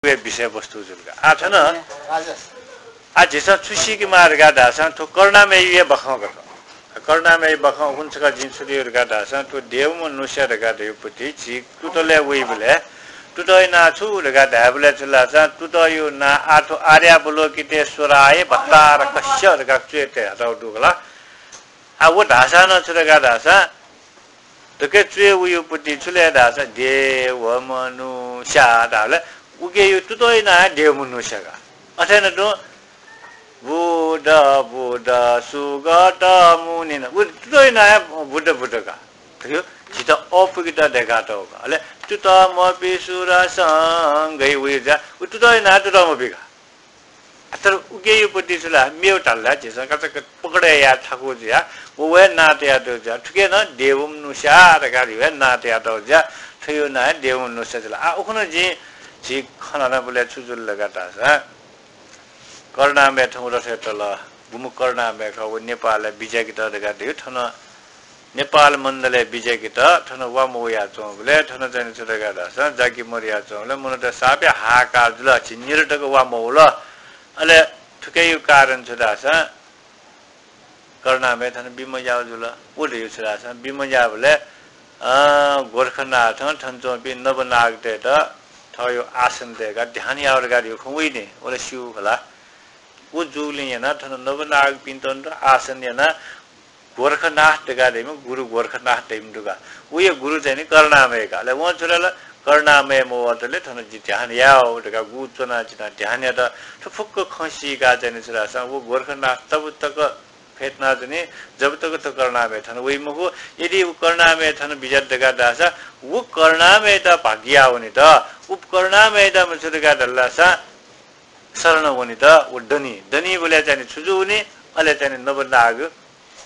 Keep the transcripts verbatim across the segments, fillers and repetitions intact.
व विषयवस्तु जुल का। आः थन, आ, झीसं छु सीकेमाः धकाः धाःसां थ्व करुणामयया बाखं का। करुणामयया बाखं उखुन्हु छकः जिं छु ल्यू धकाः धाःसां थ्व देवमनुष्य धकाः धयागु पति झी तुतलय् वइबलय् तुतया नां छु धकाः धायेबलय् छु धाःसां तुतया नां आः थ्व आर्यावलोकितेश्वराय भट्टारकस्य धकाः च्वय् तयातःगु दु का ला। आ, व धाःसां नं छु धकाः धाःसां थुके च्वय् वइगु पति छु लय् धाःसां देवमनुष्या धाःबलय् उकेया तुतया नां हे देवमनुष्य का। अथे नं तुं बुद्ध बुद्ध सुगत मुनि नं व तुतया नां हे बुद्ध बुद्ध का। थुके झीत अःपुकेत दय्कातःगु का। अले तुतमपि सुरसंघैः वइगु जुयाः व तुतया नां हे तुतमपि का। आ, तर उकेया पति छु ला, मेगु धाल ला, झीसं का छकः पकड याये थाकु जुयाः व, व हे नां तयातःगु जुयाः, थुके नं देवमनुष्या धकाः धइगु हे नां तयातःगु जुयाः, थ्वया नां हे देवमनुष्य जुल। आ, उखुन्हु जिं झी खँ ल्हानाबलय् छु जुल धकाः धाःसा, करुणामय थौं रथय् तल, गुम्ह करुणामय खः, व नेपालय् बिज्याकेत धकाः धइगु थन नेपाल मण्डलय् बिज्याकेत थन वा मवयाच्वंबलय् थन चाहिँ छु धकाः धाःसां जाकि मदयाच्वंबलय् मनूत सापय् हाहाकार जुल, झी निरतक वा मवल। अले थुकेया कारण छु धाःसां करुणामय थन बिमज्याःगु जुल। व धइगु छु धाःसां बिमज्याःबलय्, अँ, गोरखनाथं थन च्वंपिं नवनागतय्त थःगु आसन दय्काः ध्यान याः धकाः धइगु खँ वइ नि, व ला स्यू खला। व जूगुलिं यानाः थन नवनागपिन्त आसन यानाः गोरखनाथ धकाः धइम्ह गुरु गोरखनाथ धइम्ह दु का। वया गुरु चाहिँ नि करुणामय का। अले वं छु धाल, करुणामय मवतले थन जिं ध्यान याये धकाः गु च्वनाः जिं ध्यान यात। थ्व फुक्क खँ सीकाः चाहिँ नि छु धाःसां व गोरखनाथ तब तक फ्यतुनाच्वनी, जब तक थ्व करुणामय थन वइ मखु। यदि व करुणामय थन बिज्यात धकाः धाःसा व करुणामयत भाग्य याः वनेत, व करुणामयत छु धकाः धाःसा शरण वनेत व दनी। दनीबलय् चाहिँ नि छु जू वनी, अले चाहिँ नि नवनाग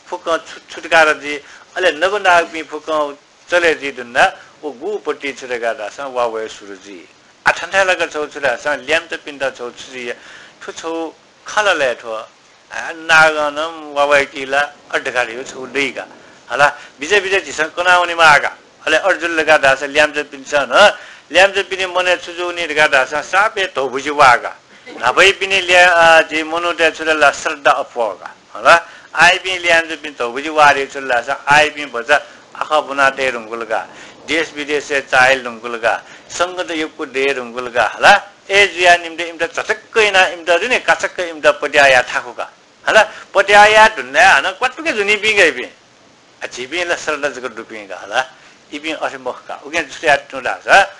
फुक्कं छु-, छुटकारा जुइ, अले नवनागपिं फुक्कं चले जुइ धुन ला, व गुपति छु धकाः धाःसां वा वये सुरु जुइ। आ, थन थाय् लाक छगू छु धाःसां ल्याय्म्हचापिन्त छगू छु जुइ, थ्व छगू खँ ला लय् थ्व। आ, नागं नं वा वय्की ला, अथे धकाः धइगु छगू दइ का। हला, बिचाः बिचाः झीसं कना वनेमाः का। अले अथे जुल धकाः धाःसा ल्याय्म्हचापिन्सं नं, ल्याय्म्हचापिनि मनय् छु जू वनी धकाः धाःसा सापय् धौबुझी वाः का। न्हापायापिनि ल्या-, अ, झी मनूतय् छु धाल ला श्रद्धा अप्वः का। हला, आःयापिं ल्याय्म्हचापिं धौबुझी वाः धइगु छु धाःसा आःयापिं भचा आखः ब्वना तये धुंकल का, देश विदेशय् चाःहिल धुंकल का, संगत यक्व दये धुंकल का। हला, अय् जुयाः निमित्त इमित झटक्क यानाः इमित दु नि, काचक्क इमित पत्याः याये थाकु का। हला, पत्याः याये धुन धाये हानं क्वातुके जुनिपिं का इपिं। आ, झीपिं ला श्रद्धा जक दुपिं का हला, इपिं अथे मखु का। उकिं छु याये धुन धाःसा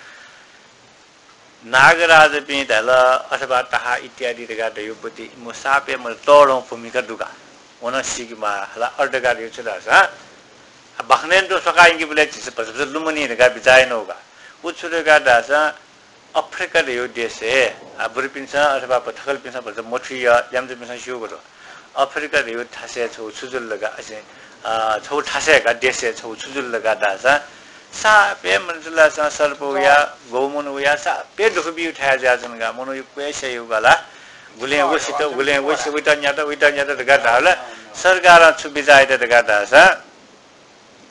नागराजपिं धाल अथवा ताहा इत्यादि धकाः धइगु पति इमिगु सापय् मत तःधंगु भूमिका दु का। व नं सीकेमाः हला। अथे धकाः धइगु छु धाःसा, आ, बाखनय् तुं सकाः यंकेबलय् झीसं भचा भचा लुमनी धकाः बिचाः यानागु का। व छु धकाः धाःसा अफ्रिका धइगु देशय्, आ, बुरुपिन्सं अथवा थकालिपिन्सं भचा मथुइया, ल्याय्म्हचापिन्सं स्यूगु दु। अफ्रिका धइगु थासय् छगू छु जुल धकाः, अझ, अ, छगू थासय् का देशय् छगू छु जुल धकाः धाःसा, सापय् मनूत ला सा सर्प वयाः, गौमन वयाः सापय् दुःख बीगु थाय् जुयाच्वन का। मनू यक्व हे स्याइगु का ला। गुलें व सित, गुलें व सित, वइत न्यात, वइत न्यात धकाः धाःबलय् सरकारं छु बिचाः यात धकाः धाःसा,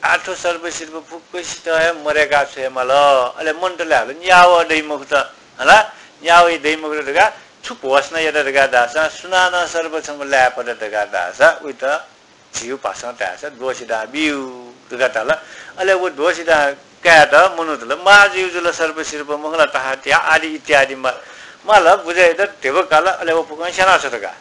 आः थ्व सर्प सिर्प फुक्क सित हे मदय्काः छ्वयेमाल। अले मनूत ला हला न्यावः दइ मखुत, हला, न्यावः दइ मखुत धकाः छु घोषणा यात धकाः धाःसा, सुनानं सर्प छम्ह लाये फत धकाः धाःसा, उइत झीगु भाषां धाःसा द्वःसिदां ब्यू धकाः धाल। अले व द्वःसिदां कायेत मनूत ला माः जुइगु जुल, सर्प सिर्प मखु ला, ताहा तिहा आदि इत्यादि मा-, माल, बुझय् यात, धिबा काल, अले व फुक्कं स्यानाछ्वत का।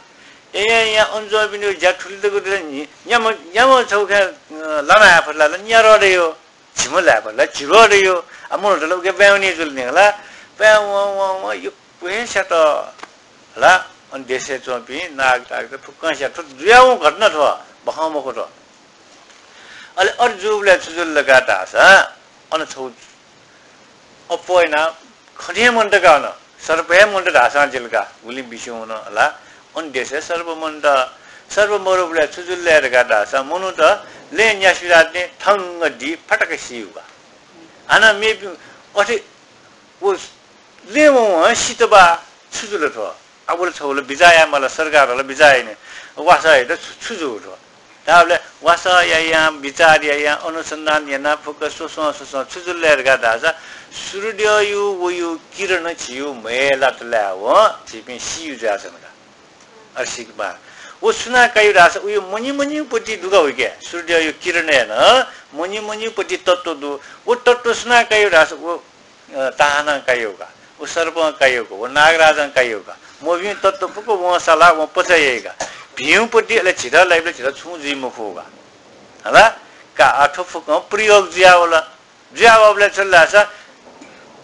ए, या, या, अन च्वंपिनिगु ज्या थुलि तक दु ला, नि-, न्याम्ह, न्याम्ह छगू खँय्, अ, लाना हये फत ला, ला न्याद्वः दइ हो, झिम्ह लाये फत ला, झिद्वः दइ हो। आ, मनूत ला उके ब्वाँय् वनी जुल नि हला। ब्वाँय् वं, वं, वं, यक्व हे स्यात हला। अन देशय् च्वंपिं नाग, नाग त फुक्कं स्यात। थ्व जुयावंगु घटना थ्व, बखं मखु थ्व। अले अथे जूबलय् छु जुल धकाः धाःसा, अन छगू अप्वः यानाः खने हे मन्त का अन। सर्प हे मन्त धाःसां जिल का, गुलिं बिस्युं वन हला। अन देशय् सर्प मन्त। सर्प मरुबलय् छु जुल लय् धकाः धाःसा मनूत लँय् न्यासि वयाः थंगः दी फटक सिइगु का। हानं मेपिं अथे व लँय् वं सित बा, छु जुल थ्व? अब ला छगू ला बिचाः यायेमाल, सरकारं ला बिचाः यानाः वासः यायेत छु, छु जू थ्व? धाःबलय् वासः यायां, विचार यायां, अनुसन्धान यानाः फुक्क स्वस्वं स्वस्वं छु जुल ले धकाः धाःसा, सूर्यया वया किरण झीगु म्हय् लात लाय् वं झीपिं सियु जुयाच्वन का। अर्सिक बां। व सुनां कायु धाःसा वया मनि मनिपट्टि दुगा वइके। सूर्यया किरणय् नं मनि मनिपट्टि तत्व दु। व तत्व सुनां कायु धाःसा व अ, ताहानं काय्‌गु का, व सर्पं काय्‌गु का, व नागराजं काय्‌गु का। मभिं तत्व फुक्क वं साला, वं पचा याइ का। भिंपट्टि अले झीत लाइबलय् झीत छुं जुइ मखु का। हला? का अ थ्व फुक्कं प्रयोग जुयावल। जुयावःबलय् छु धाःसा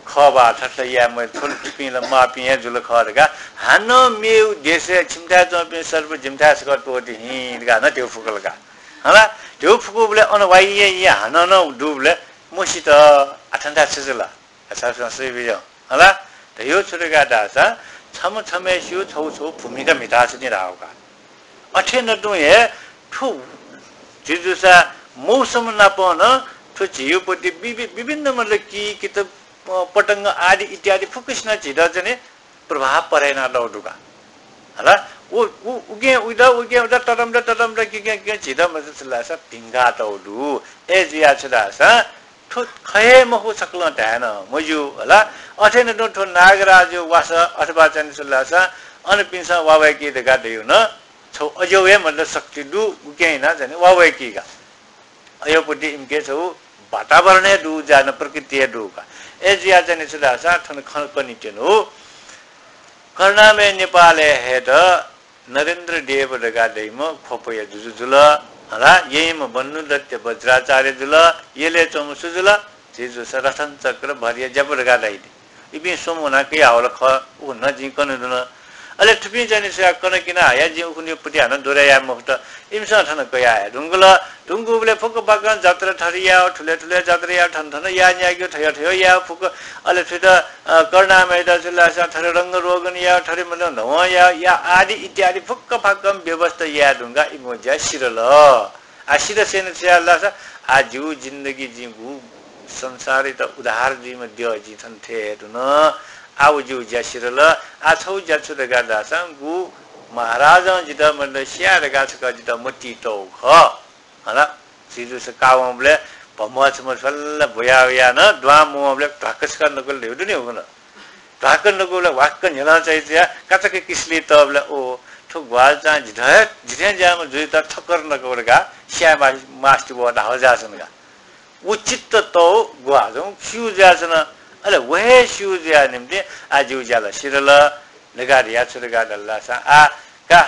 खः बा, थथे याये मते, थ्व थुपिं ला माःपिं हे जुल खः धकाः हानं मेगु देशय् छिमिथाय् च्वंपिं सर्प जिमिथाय् छकः त्वःते हिं धकाः हानं ध्यबा फुकल का। हला? ध्यबा फुकूबलय् अन वाइया हानं नं दुबलय् मसित, आः थन थाय् छु जुल? अथवा संशय बिज्याहुँ। हला? धयागु छु धकाः धाःसा, छम्ह छम्हय्‌सिगु छगू छगू भूमिका म्हिताच्वनी धाःगु का। अथे नतुं हे थ्व झी जूसा मौसम नाप नं थ्व झीगु पट्टि वि-, वि-, विभिन्न मतलब किकित, अ, पतंग आदि इत्यादि फुक्कसिनं झीत चाहिँ नि प्रभाव परे यानातःगु दु का। हला? उ, उ, उकिं उइत, उकिं उइत, ततम्त, ततम्त, किकिं, किकिं झीत मतलब छु धाःसा भिंकातःगु दु। अय्‌जुयाः छु धाःसा, थ्व खः हे मखु सकलं धाये नं मज्यू, हला? अथे नं तुं थ्व नागराजया वासः अथवा चाहिँ छु धाःसा अनपिन्सं वा वय्‌की धकाः धयागु नं छगू अज्याःगु हे मतलब शक्ति दु, उकिं यानाः चाहिँ नि वा वय्‌की का। अज्याःगु पट्टि इमिके छगू वातावरण हे दु, ज्या नं प्रकृति हे दु का। अय्‌जुयाः चाहिँ नि छु धाःसा थन खँ कनेत्यंगु करुणामय नेपालय् हयेत नरेन्द्र देव धकाः धाइम्ह ख्वपया जुजु जुल। हला, यइम्ह बन्नुदत्त वज्राचार्य जुल। यलय् च्वंम्ह सु जुल? झी जूसा रतन चक्र भरिया ज्यापु धकाः धाइ नि। इपिं स्वम्ह वनाः कयाहल खः, उखुन्हु जिं कने धुन। अले थुपिं चाहिँ नि स्वयाः कन किना हयाः जिं उखुन्हुया पट्टि हानं दोहरे याये मफुत। इमिसं थन कयाः हये धुंकल। धुंकूबलय् फुक्क बाकं जात्रा थथे याः, थुलि थुलि जात्रा याः, थन थन याः न्यायेगु, थथे थथे याः फुक्क। अले थुइत, अ, करुणामयत छु धाःसा थथे रंग रोगन याः, थथे मतलब न्हवं याः, याः आदि इत्यादि फुक्क फाक्कं व्यवस्था याये धुंकाः इमिगु ज्या सिधल। आः सिधसेंलि छु याः धाःसा, आः जिगु जिन्दगी जिं गु संसारयात उद्धार जुइम्ह द्यः जिं थन थ्यये हे धुन। आः व जिगु ज्या सिधल। आः छगू ज्या छु धकाः धाःसा, गु महाराजं जितः मतलब स्याये धकाः छकः जितः मतिइ तःगु खः। हला, झी जूसा काः वंबलय् भम्बः छम्ह स्वल्ला ब्वया वयाः नं दुहां मवंबलय् ध्वाक्क छकः नकल धयागु दु नि उखुन्हु। ध्वाक्क नकूबलय् ह्वाक्क न्ह्यलं चायाः काचाक्क किसली तःबलय्, ओ, थ्व ग्वाहालचां जिथें, जिथें ज्याःम्ह जुइत ठक्कर नकल धकाः स्याये मा-, मास्ति वः धाःगु जुयाच्वन का। व चित्त तःगु ग्वाहालचां स्यू जुयाच्वन। अले व हे स्यू जुया निंतिं आः जिगु ज्या ला सिधल धकाः धयाः छु धकाः धाल धाःसा, आः का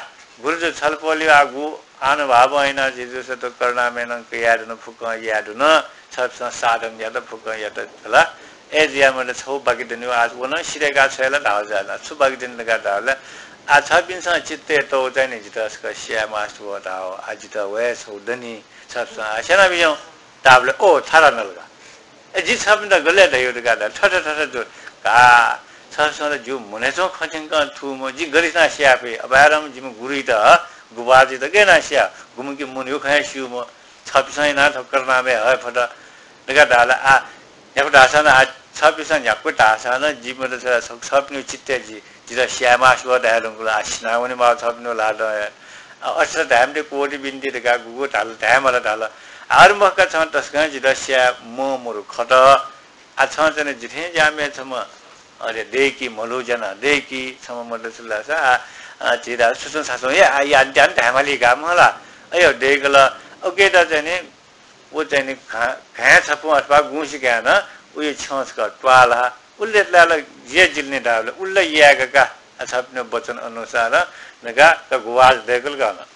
गुरुजु छलपोलया आः गु आनुभावं यानाः झी जूसा थ्व करुणामयनं कयाः धुन, फुक्कं याये धुन, छपिसं साधन यात, फुक्कं यात, हला। अय्‌जुयाः मतलब छगू बाकि दनि, आः व नं सिधय्‌काः छ्वये ला धाःगु जुयाच्वन। छु बाकि दनि धकाः धाःबलय्, आः छपिन्सं चित्तय् तःगु चाहिँ नि जितः छकः स्याये मास्ति वः धाःगु, आः जितः व हे छगू दनि, छपिसं आः स्यना बिज्याहुँ धाःबलय्, ओ, थारा नल का। ए, जिं छपिन्त गले धयागु धकाः धाल, थथे थथे जू का। छपिसं ला जिगु मनय् च्वंगु खँ थ्यंकं थूम्ह, जिं गथे यानाः स्याये फइ? अपाय्‌धंम्ह जिमि गुरुइत, गुभाजुइत गथे यानाः स्याये? गुम्ह कि मनया खँ हे स्यूम्ह, छपिसं यानाः थ्व करुणामय हये फत धकाः धाल। आः न्ह्याक्व धाःसां नं, आः छपिसं न्ह्याक्व धाःसां नं, जि मतलब छ-, छ-, छपिनिगु चित्तय् जि जितः स्याये मास्ति वः धयाधुंकल, आः सिनावने माः छपिनिगु ल्हातं हे। अ, अथे धायेमाःति कोटि बिन्ति धकाः गुगु धाल, धायेमाल धाल। आः अथे मखु का, छं तसकं जितः स्याये मं मरु खत। आः छं चाहिँ नि जिथें ज्याःम्ह छम्ह, अले दय्‌कि, म्हलु ज्यानाः दय्‌कि, छम्ह मतलब छु धाःसा, आः, आः, झी धाःसा छुं छुं छासुं, ए, आः यान्त्यान धायेमाली का मला। अय् दय्‌कल, उकियात चाहिँ नि व चाहिँ नि घा-, घाँय् छपु अथवा गुँसिघाँय् नं उया छ्यं छकः त्वाः ला, उलि ला जिया जिल नि धाःबलय् उलि ला याय्‌का का, आः छपिनिगु वचन अनुसार धकाः का गुभाजु दय्‌कल का नं।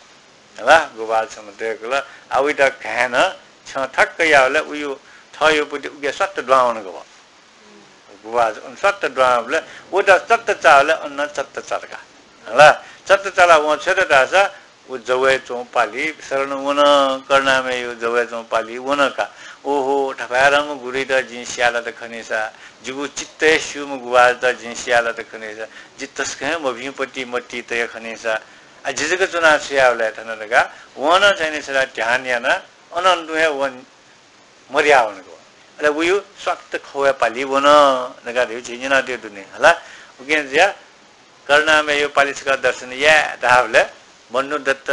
हला, गुभाजु छम्ह दय्‌कल। आः उइत घाँय् नं छ्यं थाक्क याःबलय् उया थःया पट्टि उकी स्वात्त दुहां वन का व। गुभाजु अन चत्त दुहां वंबलय्, वयात चत्त चाःबलय् अन नं चत्त चाल का। हला, चत्त चालाः वं छु यात धाःसा, व जवय् च्वंगु पालि शरण वन, करुणामयया जवय् च्वंगु पालि वन का। ओहो, थपाय्‌धंम्ह गुरुइत जिं स्याये लात खनीसा, जिगु चित्त हे स्यूम्ह गुभाजुत जिं स्याये लात खनीसा, जि तसकं हे मभिंपट्टि मतिइ तया खनीसा, आः जि जक च्वनाः छु याये ले थन धकाः वं नं चाहिँ नि छला ध्यान यानाः अनं तुं हे व मदया वंगु। अले वया स्वात्त खवय् पालि वन धकाः धयागु झी न्यनातयागु दु नि। हला, उकिं जुयाः करुणामयया पालि छकः दर्शन याये धाःबलय् बन्धुदत्त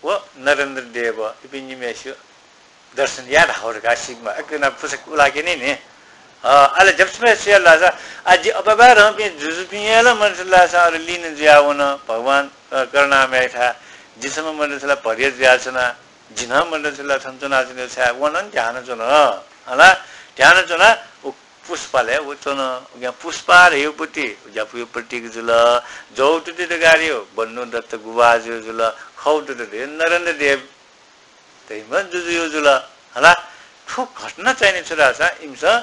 व नरेन्द्र देव, इपिं निम्हय्सिगु दर्शन याये धाःगु धकाः सीकेमाः। अय्कूना फुसक उलाके नि नि। अ, अले जब समय सुया लासा, आ, जि अपाय्पाय् रहंपिं जुजुपिं हे ला मदत लासा अले लीन जुया वन भगवान, अ, करुणामययाथाय्। जि छम्ह मदत ला भरिया जुयाच्वना, जि नं मदत ला थन च्वनाच्वने छाय् व नं ध्यान च्वन। हला, ध्यान च्वना व पुष्पालय् व च्वन। उकिं पुष्पा धयागु पति, व ज्यापुयागु पतिक जुल। जौ तुति धकाः धयागु बन्नु दत्त गुभाजुया जुल। खौ तुति धयागु नरेन्द्र देव धइम्ह जुजुयागु जुल। हला, थ्व घटना चाहिँ नि छु धाःसा इमिसं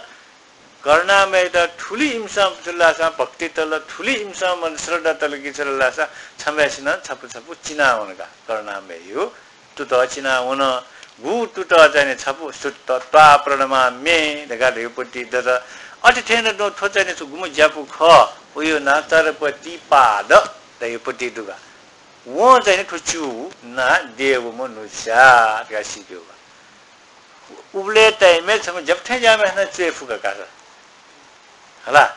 करुणामययात थुलि इमिसं छु धाःसा भक्ति तल, थुलि इमिसं मन श्रद्धा तल कि छु धाःसा छम्हय्सिनं छपु छपु चिनावन का। करुणामययागु तुतः चिनावन। गु तुतः चाहिँ नि छपु सुत्तत्वा प्रणमाम्ये धकाः धयागु पति दत। अथे थें नं थ्व चाहिँ नि छु गुम्ह ज्यापु खः, वयागु नां चरपतिपाद धयागु पति दुगा। वं चाहिँ नि थ्व च्यूगु नां देवमनुष्या धकाः सीकेगु। उबलय् time-य् छम्ह ज्यापु थें ज्याःम्हय्सिनं च्वय् फु का का। हला।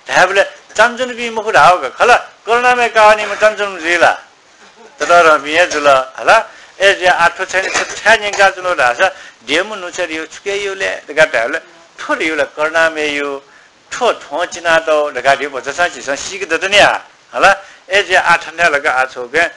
धायेबलय् चानचुनपिं मखु धाःगु का। खला, करुणामय काः वनीम्ह चानचुन जुइ ला? ततःधंपिं हे जुल। हला। अय् जुया आः थ्व चाहिँ नि छु छाय् न्यंकाच्वनागु धाःसा देवमनुष्या धयागु छुकिया यु ले धकाः धायेबलय् थ्व धयागु ला करुणामययागु, थ्व थ्वं चिनातःगु धकाः धयागु भचा सां झीसं सीके दत नि आ। हला। अय् जुया आः थन धाये ला का आः छगू खँ।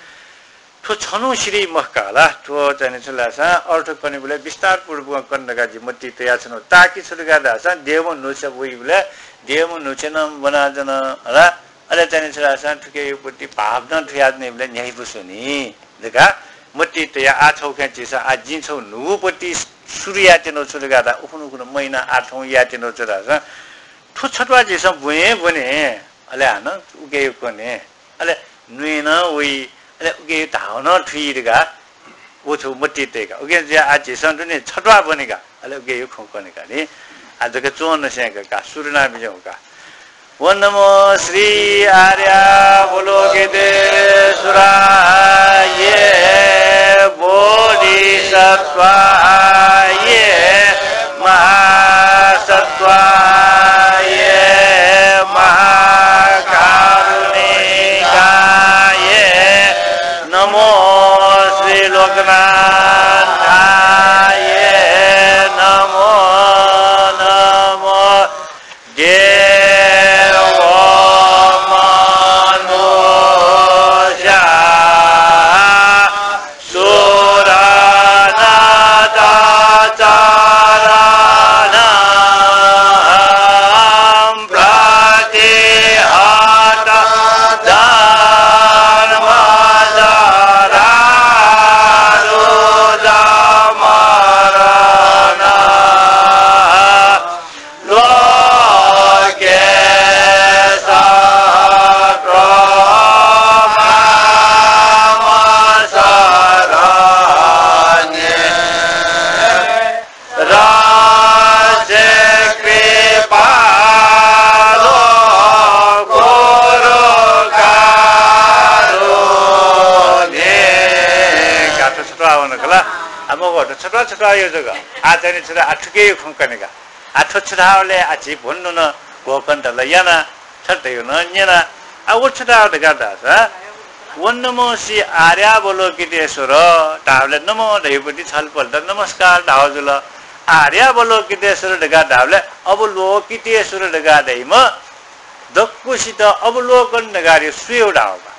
थ्व छन्हु सिधइ मखु का हला। थ्व चाहिँ नि छु धाःसा अर्थ कनेबलय् विस्तारपूर्वकं कने धकाः जिं मतिइ तयाच्वना। ताकि छु धकाः धाःसा देवमनुष्या वइबलय् देवमनुष्या नं ब्वनाच्वन हला। अले चाहिँ नि छु धाःसा थुकियागु पति भाव नं थुयाच्वनीबलय् न्ह्याइपुसे वनी धकाः मतिइ तयाः आः छगू खँ झीसं, आः जिं छगू न्हूगु पति सुरु यायेत्यनागु छु धकाः धाःसा उखुन्हु उखुन्हु महिना आः थौं यायेत्यनागु छु धाःसा थ्व छत्वाः झीसं ब्वने ब्वने, अले हानं उकियागु कने, अले न्वय् नं वइ, अले उकियागु धाव नं थुइ धकाः व छगू मतिइ तय् का। उकिं जुया आः झीसं दुने छत्वाः ब्वने का, अले उकियागु खँ कने का नि। आः जक च्वंनिसें का, का सुरु याना बिज्याहुँ का। ॐ नमो श्री आर्यावलोकितेश्वराय बोधिसत्त्वाय महासत्त्वाय महाकारुणिकाय नमो श्री लोकनाथाय नमो नमो। देवमनुष्यासुरनरकाणां प्रतिहतं धर्मधरारुदमरणं लोके सत्त्वमामसरणे रसे कृपालो गुरु कारुणिक। आः थ्व छत्वाः वन खला। आः मखु, थ्व छत्वाः छत्वाः यु जक। आः चाहिँ नि छु धाःसा आः थुकियागु खँ कने का। आः थ्व छु धाःबलय् आः झी भ्वन नं घोकण्ठ ला याना, थथे धयागु नं न्यना। आः व छु धाःगु धकाः धाःसा, ॐ नमो श्री आर्यावलोकितेश्वर धाःबलय् नमो धयागु पति छलपोलयात नमस्कार धाःगु जुल। आर्यावलोकितेश्वर धकाः धाःबलय् अवलोकितेश्वर धकाः धाइम्ह दक्वसित अवलोकन धकाः धयागु स्वयेगु धाःगु का।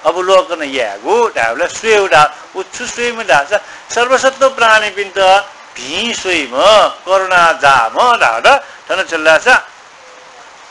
अवलोकन यायेगु धाःबलय् स्वयेगु धाःगु। व छु स्वइम्ह धाःसा सर्वसत्त्व प्राणीपिन्त भिं स्वइम्ह, करुणा जाःम्ह धाःगु। थन छु धाःसा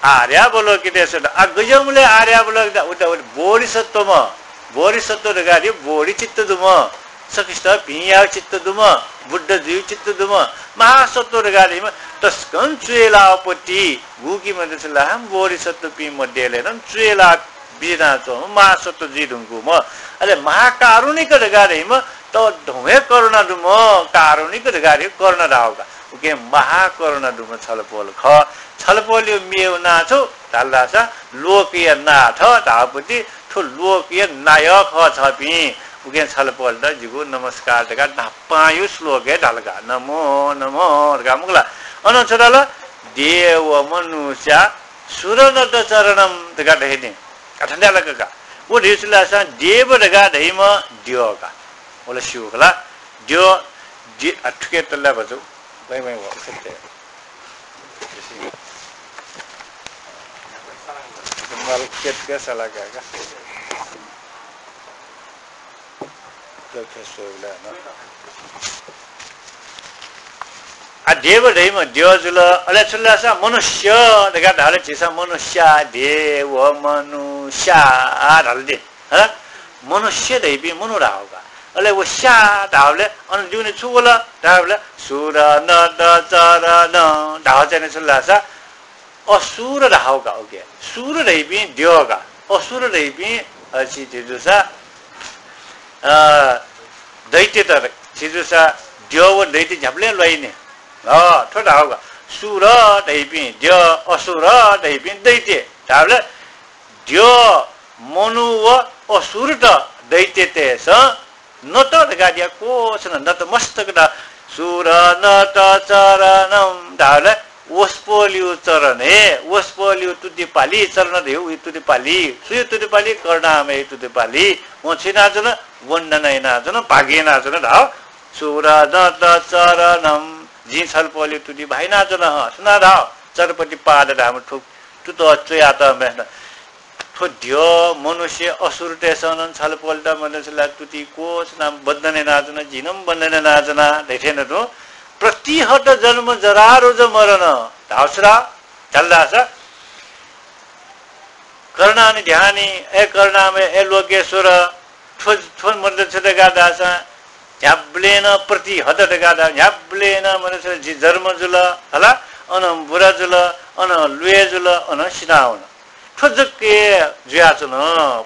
आर्यावलोकितेश्वर। आः गज्याःम्ह ले आर्यावलोकित, उत, उत बोधिसत्त्वम्ह, बोधिसत्त्व धकाः धयागु बोधि चित्त दुम्ह, सकसित भिं यायेगु चित्त दुम्ह, बुद्ध जुइगु चित्त दुम्ह, महासत्त्व धकाः धयाम्ह तसकं च्वय् लाःगु पति, गुकी मते छु धाःसा बोधिसत्त्वपिं मध्ये नं च्वय् लाः बिज्यानाच्वंम्ह महासत्त्व जुइ धुंकूम्ह, अले महाकारुणिक धकाः धयाम्ह तःधं हे करुणा दुम्ह, कारुणिक धकाः धयागु करुणा धाःगु का। उकिं महाकरुणा दुम्ह छलपोल खः। छलपोलया मेगु नां छु धाल धाःसा लोकया नाथ धाःगु पति, थ्व लोकया नायः खः छपिं। उकिं छलपोलयात जिगु नमस्कार धकाः न्हापांया श्लोकय् धाल का, नमो नमो धकाः मखु ला। अनं छु धाल, देवमनुष्यासुरनरकाणां धकाः धयादी। आः थन धाल का, का। व धइगु छु धाःसा देव धकाः धइम्ह द्यः का। वल स्यू खला। द्यः, द्यः, आ, थुके तल्ला भजु। वइ, वइ, वइ, सत्य। माल के, के सला का, का। दक्ष सोला न। आ, देव धइम्ह द्यः जुल, अले छु धाःसा मनुष्य धकाः धाःबलय् झीसं मनुष्या, देव, मनुष्या धाल दे। हला? मनुष्य धइपिं मनू धाःगु का। अले व स्या धाःबलय् अन दुने छु वल धाःबलय् सुर, नट, चर, नं धाःगु चाहिँ छु धाःसा असुर धाःगु का, OK। सुर धइपिं द्यः का। असुर धइपिं, अ, छि, छि जूसा, अ, दैत्यत, छि जूसा द्यः व दैत्य न्ह्याबलें ल्वाइने। अ, थ्व धाःगु का। सुर धइपिं द्यः, असुर धइपिं दैत्य धाःबलय् द्यः, मनू व असुरत दैत्यतय्सं नत धकाः दिया क्वःछुना, नतमस्तक धा। सुर, नट, चरणं धाःबलय् वसपोलयु चरण हे, वसपोलयु तुतिपालि, चरण धइगु उइ तुतिपालि। सुयु तुतिपालि? करुणामययु तुतिपालि। वं छु यानाच्वन? वन्दना यानाच्वन, भागि यानाच्वन धाः। सुर, नट, चरणं, जिं छलपोलयु तुति भाइनाच्वन हं। सुनां धाः? चरपति पाद धाःम्ह थुक तुतः च्वयातःम्ह। थ्व द्यः, मनुष्य, असुरतय्सं नं छलपोलत मनुष्यला तुति क्वःछुना वन्दना यानाच्वन, जिं नं वन्दना यानाच्वना धइथें तुं। प्रतिहत जन्म जरा रुज मरण धाःगु छु धाःगु धाःसा, करुणानिधानी, ए करुणामय, ए लोकेश्वर, थ्व, थ्व मनुष्य धकाः धाःसा न्ह्याबलें नं प्रतिहत धकाः धाः, न्ह्याबलें नं मनुष्य जि जन्म जुल, हला, अनं बुरा जुल, अनं ल्वय् जुल, अनं सिनावन। थ्व जक हे जुयाच्वन,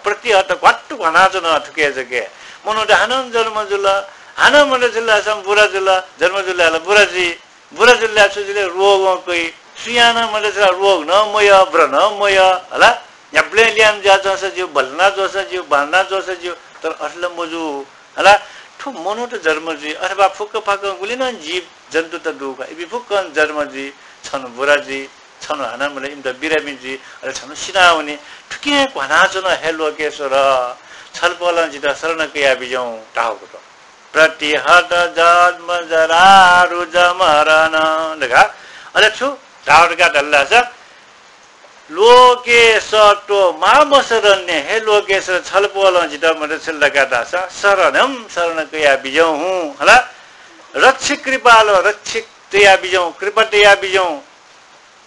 प्रतिहत घ्वात्तु घ्वानाच्वन थुके जक हे। मनूत हानं जन्म जुल, हानं मनुष्य जुल, हानं बुरा जुल, जन्म जुल, हानं बुरा जुइ। बुरा जुल ला छु जुल? रोगं कइ। सुयां नं मनुष्यला रोग नं मयः, ब्र नं मयः, हला। न्ह्याबलें ल्याय्म्ह जुयाच्वंसा ज्यू, बल्लाना च्वंसा ज्यू, बांलाना च्वंसा ज्यू, तर अथे ला मजू, हला। थ्व मनूत जन्म जुइ, अथवा फुक्क फाक्कं गुलि नं जीव जन्तुत दु का, इपिं फुक्कं जन्म जुइ, छन्हु बुरा जुइ, छन्हु हानं मला इमित बिरामी जुइ, अले छन्हु सिनावनी। थुकिं घ्वानाच्वन हे लोकेश्वर, छलपोलं जितः शरण कयाबिज्याहुँ धाःगु दु। प्रतिहत जन्म जरा रुज मरण धकाः। अले छु धाःगु धकाः धाल धाःसा, लोके सत्व मामसरण्य, हे लोकेश्वर, छलपोलं जितः मदत छल धकाः धाःसा, शरणं, शरण कयाबिज्याहुँ, हला। रक्षि कृपाल, रक्षित तयाबिज्याहुँ, कृपा तयाबिज्याहुँ।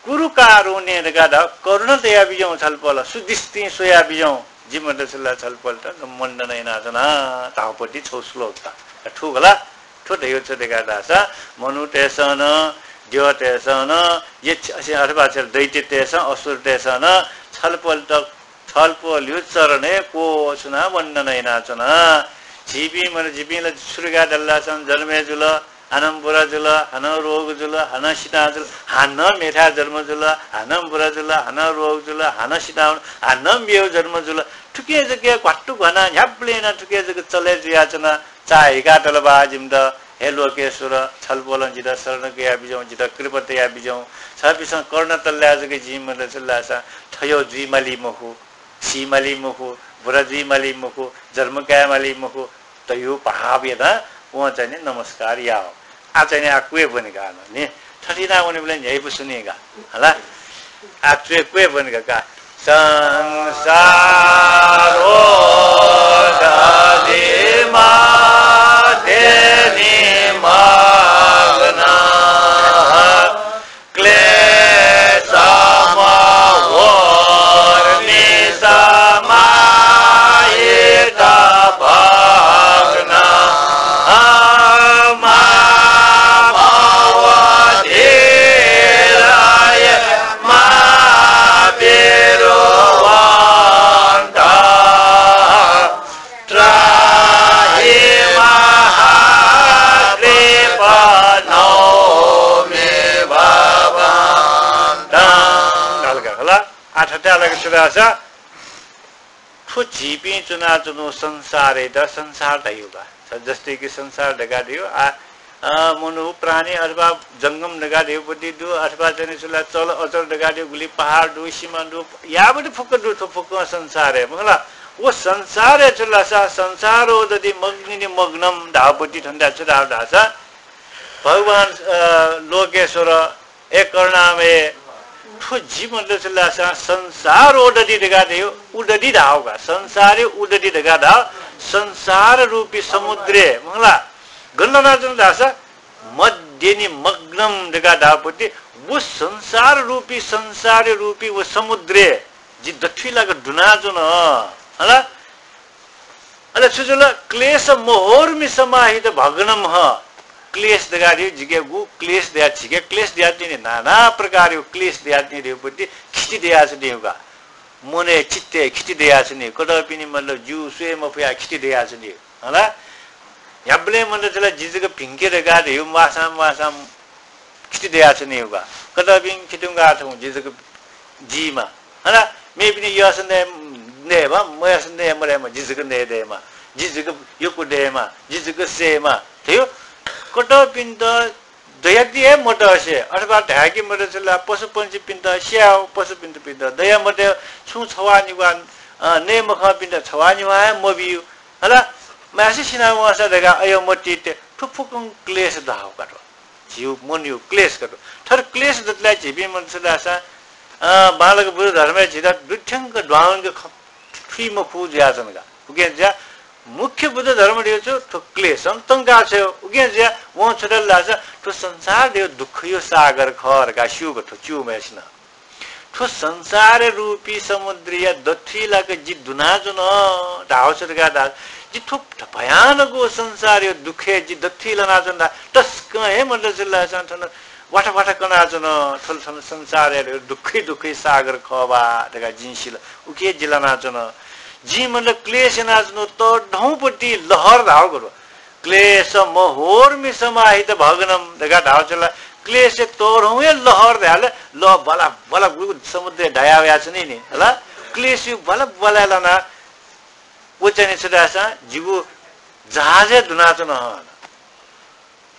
कुरु कारुण्य धकाः धाः, करुणा तयाबिज्याहुँ छलपोल, सुदृष्टिं स्वयाबिज्याहुँ। जिं मदत छल छलपोलत वन्दना यानाच्वना धाःगु पति छगू श्लोक का। थुगु ला, थ्व धयागु छु धकाः धाःसा, मनूतय्सं नं, द्यःतय्सं नं, यक्ष, अथवा दैत्यतय्सं, असुरतय्सं नं छलपोलत, छलपोलयु चरणय् क्वछुनाः वन्दना यानाच्वना। झीपिं मन, झीपिं ला छु धकाः धाल धाःसा जन्म हे जुल, हानं बुरा जुल, हानं रोग जुल, हानं सिना जुल, हानं मेथाय् जन्म जुल, हानं बुरा जुल, हानं रोग जुल, हानं सिना, हानं मेव जन्म जुल। थुकिं जक घ्वात्तु घ्वानाः न्ह्याबलें यानाः थुकिं जक चले जुयाच्वना। चाःहिकातल बा जिमित, हे लोकेश्वर, छलपोलं जितः शरण कयाबिज्याहुँ, जितः कृपा तयाबिज्याहुँ। छपिसं करुणा तल धाःसा जक जिं मदत छल धाःसा थय् जुइ माली मखु, सी माली मखु, बुरा जुइ माली मखु, जन्म काये माली मखु, तयु भाव यानाः वं चाहिँ नि नमस्कार याः। आः चाहिँ नि आः क्वय् ब्वने का नि। थथे यानाः वनेबलय् न्ह्यइपुसे नि का। हला? आः क्वय्, क्वय् ब्वने का का। संसारोदधिमा ते निमग्नाः क्लेशमहोर्निशमाहितभग्नाः मामवधीरयेमाविरुवन्ताः। त्राहि महाद्वीपनौ मे भवन्ताम्। हल्का, हला? आः थथे हला कि छु धाःसा, थ्व झीपिं च्वनाच्वनागु संसारयात संसार धाइगु का। जस्तै कि संसार धकाः धाइगु, आ, अ, मनू, प्राणी अथवा जंगम धकाः धाइगु पति दु, अथवा चाहिँ नि छु ला चल अचल धकाः धाइगु गुलि पहाड दु, सिमा दु, यावत फुक्क दु, थ्व फुक्कं संसार हे, मखु ला? व संसारय् छु धाःसा, संसारोदधिमग्निनिमग्नं धाःपति थन छु धाः धाःसा, भगवान, अ, लोकेश्वर, ए करुणामय, थ्व जि मतलब छु धाःसा संसारोदधि धकाः धयो, उदधि धाःगु का, संसारय् उदधि धकाः धाः, संसार रूपी समुद्रय्, मखु ला, गन दनाच्वन धाःसा, मध्यनिमग्नं धकाः धाःपति, व संसार रूपी, संसार रूपी व समुद्रय् जि दथुइ लाक दुनाच्वन। हला? अले छु जुल? क्लेशमहोर्मिसमाहितभग्नं ह। क्लेश धकाः धयो, जिके गु क्लेश दया, झीके क्लेश दया तिनि, नाना प्रकारयो क्लेश दया तिनि धयोपति खिति दयाच्वनीगु का। मनय् चित्तय् खिति दयाच्वनीगु। कतःपिनि मतलब ज्यू स्वये मफया खिति दयाच्वनीगु। हला? न्ह्याबलें मतलब छु ला, जि जक भिंके धकाः धयो म्वाःसां म्वाःसां खिति दयाच्वनीगु का। कतःपिं खिति धुंकाः थौं जि जक जीमा। हला? मेपिनि यःसा नये, नयेमा, मयःसा नये मदयेमा, जि जक नये दयेमा, जि जक यक्व दयेमा, जि जक सयेमा। धयो कतःपिन्त दयाति हे मतसे, अथवा धायेके मतलब छु ला, पशुपंक्षीपिन्त स्यायेगु, पशुपिन्त पिन्त दया मतयेगु, छुं छवाः निभाः, अ, नये मखंपिन्त छवाः निभाः हे मबियु। हला? मासे सिना वंसा धकाः अय् मतिते, थ्व फुक्कं क्लेश धाःगु का थ्व। झीगु मनयो क्लेश का थ्व। थथे क्लेश दतले झीपिं मतलब छु धाःसा, अ, बांलाक बुद्ध धर्मय् झीत दुथ्यंक द्वांवंक ख-, थुइ मफु जुयाच्वन का। उकिं जुया मुख्य बुद्ध धर्म धयो छु, थ्व क्लेशं तंका छ्वयो। उकिं जुया वं छु धाल धाःसा, थ्व संसार धयो दुःखयो सागर खः धकाः स्यूगु थ्व च्यूम्हय्सिनं। थ्व संसार रूपी समुद्रया दथुइ लाक जि दुनाच्वन धाःगु छु धकाः धाःसा, जि थ्व भयानक व संसारयो दुःखय् जि दथुइ लानाच्वन धाः, तसकं हे मतलब छु धाःसा थन वाथा वाथा कनाच्वन, थ्व ला थन संसारया दुःखै दुःखै सागर खः बा धकाः जिं सिल। उकिं जि लानाच्वन। जिं मतलब क्लेश यानाच्वनागु तःधंपति लहर धाःगु का थ्व। क्लेशमहोर्मिसमाहितभग्नं धकाः धाःगु छु ला, क्लेशय् तःधं हे लहर धायेबलय् लः बला बला गुगु समुद्रय् दाया वयाच्वनी नि, हला? क्लेशयो बला बला लानाः व चाहिँ नि छु धाःसा जिगु जहाजय् दुनाच्वन हं।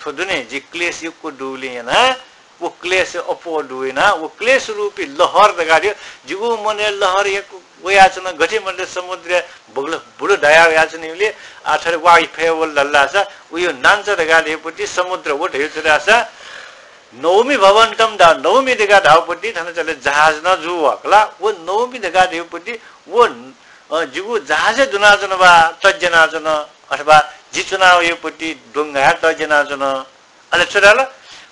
थ्व दु नि, जि क्लेश यक्व दुगुलिं यानाः, व क्लेश अप्वः दुगु यानाः, व क्लेश रूपी लहर धकाः धयो, जिगु मनय् लहर यक्व वयाच्वन, गथे मतलब समुद्रय् बगल बुल दाया वयाच्वनीगुलिं, आ, थथे वा फय् वल धाल धाःसा, उयो नांचा धकाः धयोपति समुद्र व धयो छु धाःसा, नौमि भवन्तं धाः, नौमि धकाः धाःपति थन चले जहाज नं जू वः का ला, व नौमि धकाः धयोपति व अ, जिगु जहाजय् दुनाच्वन बा, तज्यानाच्वन, अथवा जि च्वनावयोपति द्वंगाय् तज्यानाच्वन। अले छु धाल?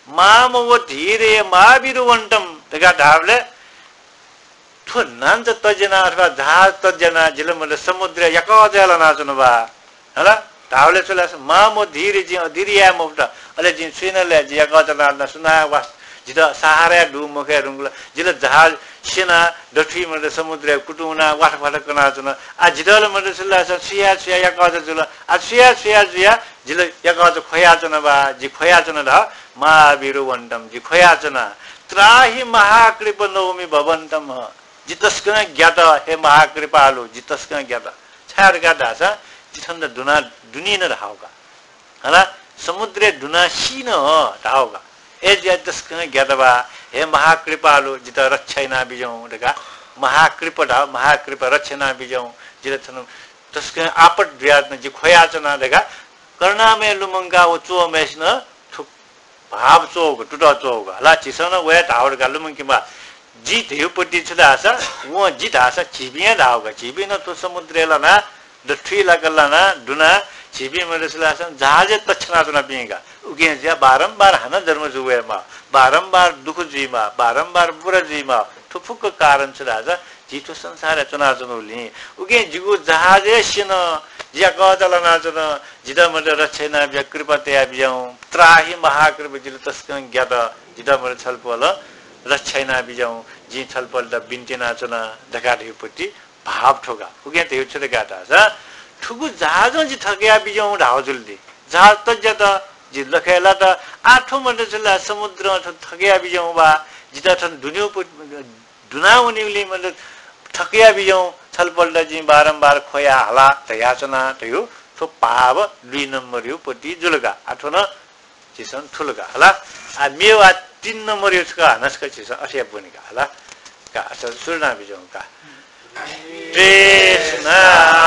मामव धीरयमाविरुवन्तं धकाः धाःबलय् थ्व नांचा तज्याना अथवा जहाज तज्याना जिल मतलब समुद्रय् याकःचा लानाच्वन बा। हला? धाःबलय् छु ला, मामव धीर, जिं अधीर याये मफुत। अले जिं छु याना ले, जिं याकःचा लानाच्वना, सुनां वा जितः सहारा या दु मखय् धुंकल। जिल जहाज स्यनाः दथुइ मतलब समुद्रय् कुतुं वनाः वाथ वाथ कनाच्वन। आ, जितः ला मतलब छु ला, छु याये, छु याये याकःचा जुल। आ, छु याये, छु याये जुयाः जिल याकःचा ख्वयाच्वन बा, जि ख्वयाच्वन धाः, माविरुवन्तं, जि ख्वयाच्वना। त्राहि महाकृप नौमि भवन्तं ह। जि तसकं ग्यात, हे महाकृपालु, जि तसकं ग्यात। छाय् धकाः धाःसा, जि थन दुना दुनि न धाःगु का। हला, समुद्रय् दुनाः सी न धाःगु का। अय् जुयाः तसकं ग्यात बा, हे महाकृपालु, जितः रक्षा यानाबिज्याहुँ धकाः महाकृप धाः, महाकृप रक्षा यानाबिज्याहुँ, जितः थन तसकं आपत जुयाच्वन, जि ख्वयाच्वना धकाः करुणामय लुमंकाः व च्वःम्हय्सिनं थुक भाव च्वःगु, तुतः च्वःगु। हला, झीसं नं वया धाःगु धकाः लुमंकेमाः। जि धयोपति छु धाःसा, वं जि धाःसा झीपिं हे धाःगु का। झीपिं नं थ्व समुद्रय् लानाः, दथुइ लाक लानाः, दुनाः, झीपिं मतलब छु धाःसा जहाजय् तछ्यानाच्वनापिं का। उकिं जुयाः बारम्बार हानं जन्म जू वयेमाः, बारम्बार दुःख जुइमाः, बारम्बार बुरा जुइमाः। थ्व फुक्क कारण छु धाःसा झी थ्व संसारय् च्वनाच्वनागुलिं। उकिं जिगु जहाजय् स्यन, जि याकःचा लानाच्वन, जितः मतलब रक्षा यानाबिज्याहुँ, कृपा तयाबिज्याहुँ। त्राहि महाकृप, जिल तसकं ग्यात, जितः मतलब छलपोलं रक्षा यानाबिज्याहुँ, जिं छलपोलयात बिन्ति यानाच्वना धकाः धयोपति भाव थ्व का। उकिं धयो छु धकाः धाःसा, थुगु जहाजं जि थकयाबिज्याहुँ धाःगु जुल दि। जहाज तज्यात, जि लखय् लात, आः थ्व मतलब छु ला, समुद्रं थ्व थकयाबिज्याहुँ बा, जितः थन दुनेगु दुनावनेगुलिं मतलब थकयाबिज्याहुँ, छलपोलयात जिं बारम्बार ख्वया हला धयाच्वना धयो, थ्व भाव दुई नम्बरयोपति जुल का। आः थ्व नं झीसं थुल का हला। आः मेगु आः तीन नम्बरयो छकः हानं छकः झीसं अथे याये ब्वने का हला। का, अच्छा, सुरु यानाबिज्याहुँ का। तृष्णामयेन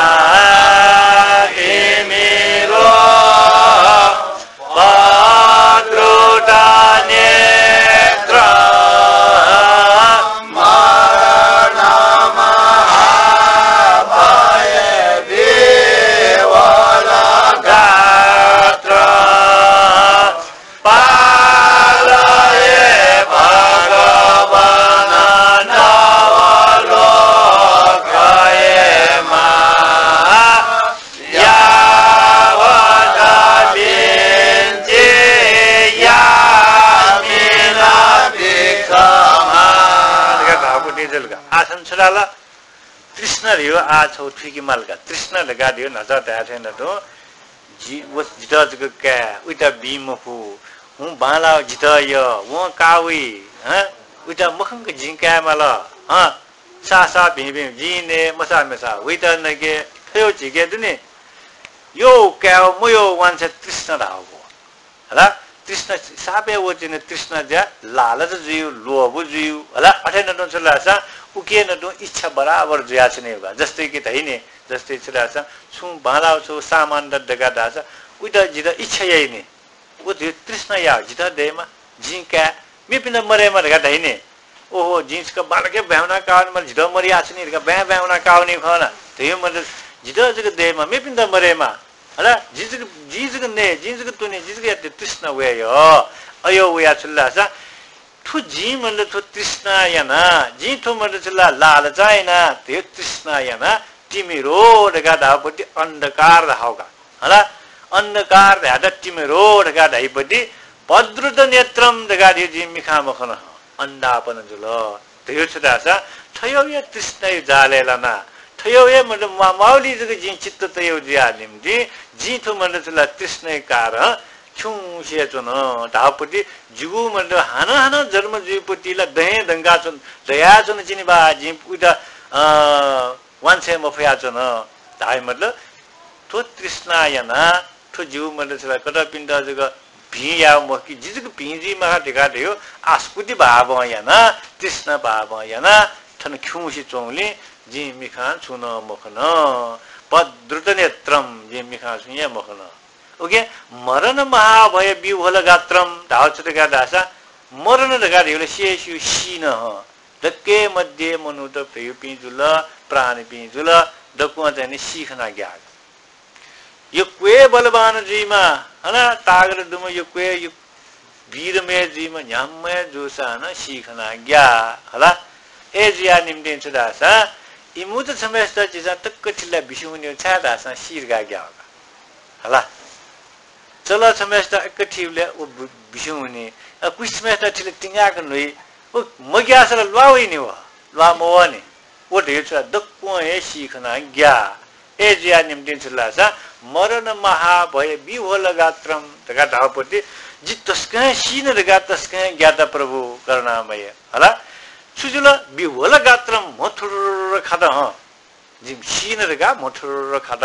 ला तृष्णा धयो आः छौ थुइके माल का। तृष्णा धका धयो न्हाचा धाये थें नं तुं जि, व जितः जक काये, उइत बी मखु, हुँ बांलाः जितः यः, वं काः वइ, हँ? उइत मखंक जिं काये माल, हँ? साः साः भिं भिं जिं नये, मसाः मसाः उइत नके, थयौ झीके दुने। यौ काय् मयौ वांछ्वये तृष्णा धाःगु। हला, तृष्णा सापय् वःतिनि तृष्णा ज्या लालच जुइगु, लोभ जुइगु। हला, अथे नं तुं छु धाःसा उके नं तुं इच्छा बराबर जुयाच्वनीगु का। जस्तै कि धइनि, जस्तै छु धाःसा छुं बांलाः छौ सामान दत धका धाःसा उइत जितः इच्छा याइनि। व धयो तृष्णा याः, जितः दयेमा, जिं काये, मेपिन्त मदयेमा धका धइनि। ओहो, जिं छकः बांलाक बांय् वना काः वनेमाल, जितः मदयाच्वनी धका बांय् बांय् वना काः वनी खः ला। धयो मतलब जितः जक दयेमा, मेपिन्त मदयेमा। हला, जिं जक, जिं जक नये, जिं जक त्वने, जिं जक याये तृष्णा वये यः। अय् वया छु धाःसा थ्व जिं मतलब थ्व तृष्णा याना, जिं थ्व मतलब छु ला लालचा याना, धयो तृष्णा याना तिमिरो धका धाःपति अन्धकार धाःगु का। हला, अन्धकार धायेत तिमिरो धका धाइपति भद्रुतनेत्रं धका धयो जिं मिखां मखन, अन्धापन जुल। धयो छु धाःसा थयौया तृष्णाया जालय् लाना, थयौया मतलब मा-, माउली जक जिं चित्त तयौ जुया निम्ति जिं थ्व मतलब छु ला तृष्णाया कारण खिउँसे च्वन धाःपति जिगु मतलब हानं हानं जन्म जुइपति ला दहें दंका च्वन, दया च्वन चिनि बा जिं उइत, अ, वांछ्वये मफया च्वन धाइ मतलब थ्व तृष्णा याना, थ्व जिगु मतलब छु ला कतःपिन्त जक भिं याये मखु कि, जि जक भिं जुइ माः धका धयो आसक्ति भावं याना, तृष्णा भावं याना, थन खिउँसे च्वंगुलिं जिं मिखां छुं नं मखन। भद्रुतनेत्रं, जिं मिखां छुं हे मखन। उकिं मरण महाभय विह्वल गात्रं धाःगु छु धका धाःसा मरण धका धयो ला सिया स्यू, सीन हं। दक्वय् मध्ये मनूत भ्वय् पिं जुल, प्राणपिं जुल, दक्वं चाहिँ नि सी खना ग्याः। यक्व हे बलवान जुइमा, हला, तागत दुम्ह यक्व हे यु-, वीरम्ह हे जुइमा, न्ह्याम्ह हे जूसां नं सी खना ग्याः, हला। अय् जुया निम्तिं छु धाःसा इमित छम्हय्‌सित झीसं तक्क थिल बिस्युं वनीगु, छाय् धाःसा सी धका ग्याः का। हला। चल छम्हय्‌सित अक्क थीबलय् व बि-, बिस्युं वनी। अ, कुसि छम्हय्‌सित थिल तिंगाक न्हुइ। व मग्याःसा ला ल्वाः वइनि व, ल्वाः मवःनि। व धयो छु ला दक्वं हे सी खना ग्याः। अय् जुया निम्तिं छु धाःसा मरण महाभय विह्वल गात्रं धका धाःपति जि तसकं हे सीन धका तसकं हे ग्यात प्रभु करुणामय। हला। छु जुल? विह्वल गात्रं, म्ह थुरुर खात हं। जिं सीन धका म्ह थुरुर खात।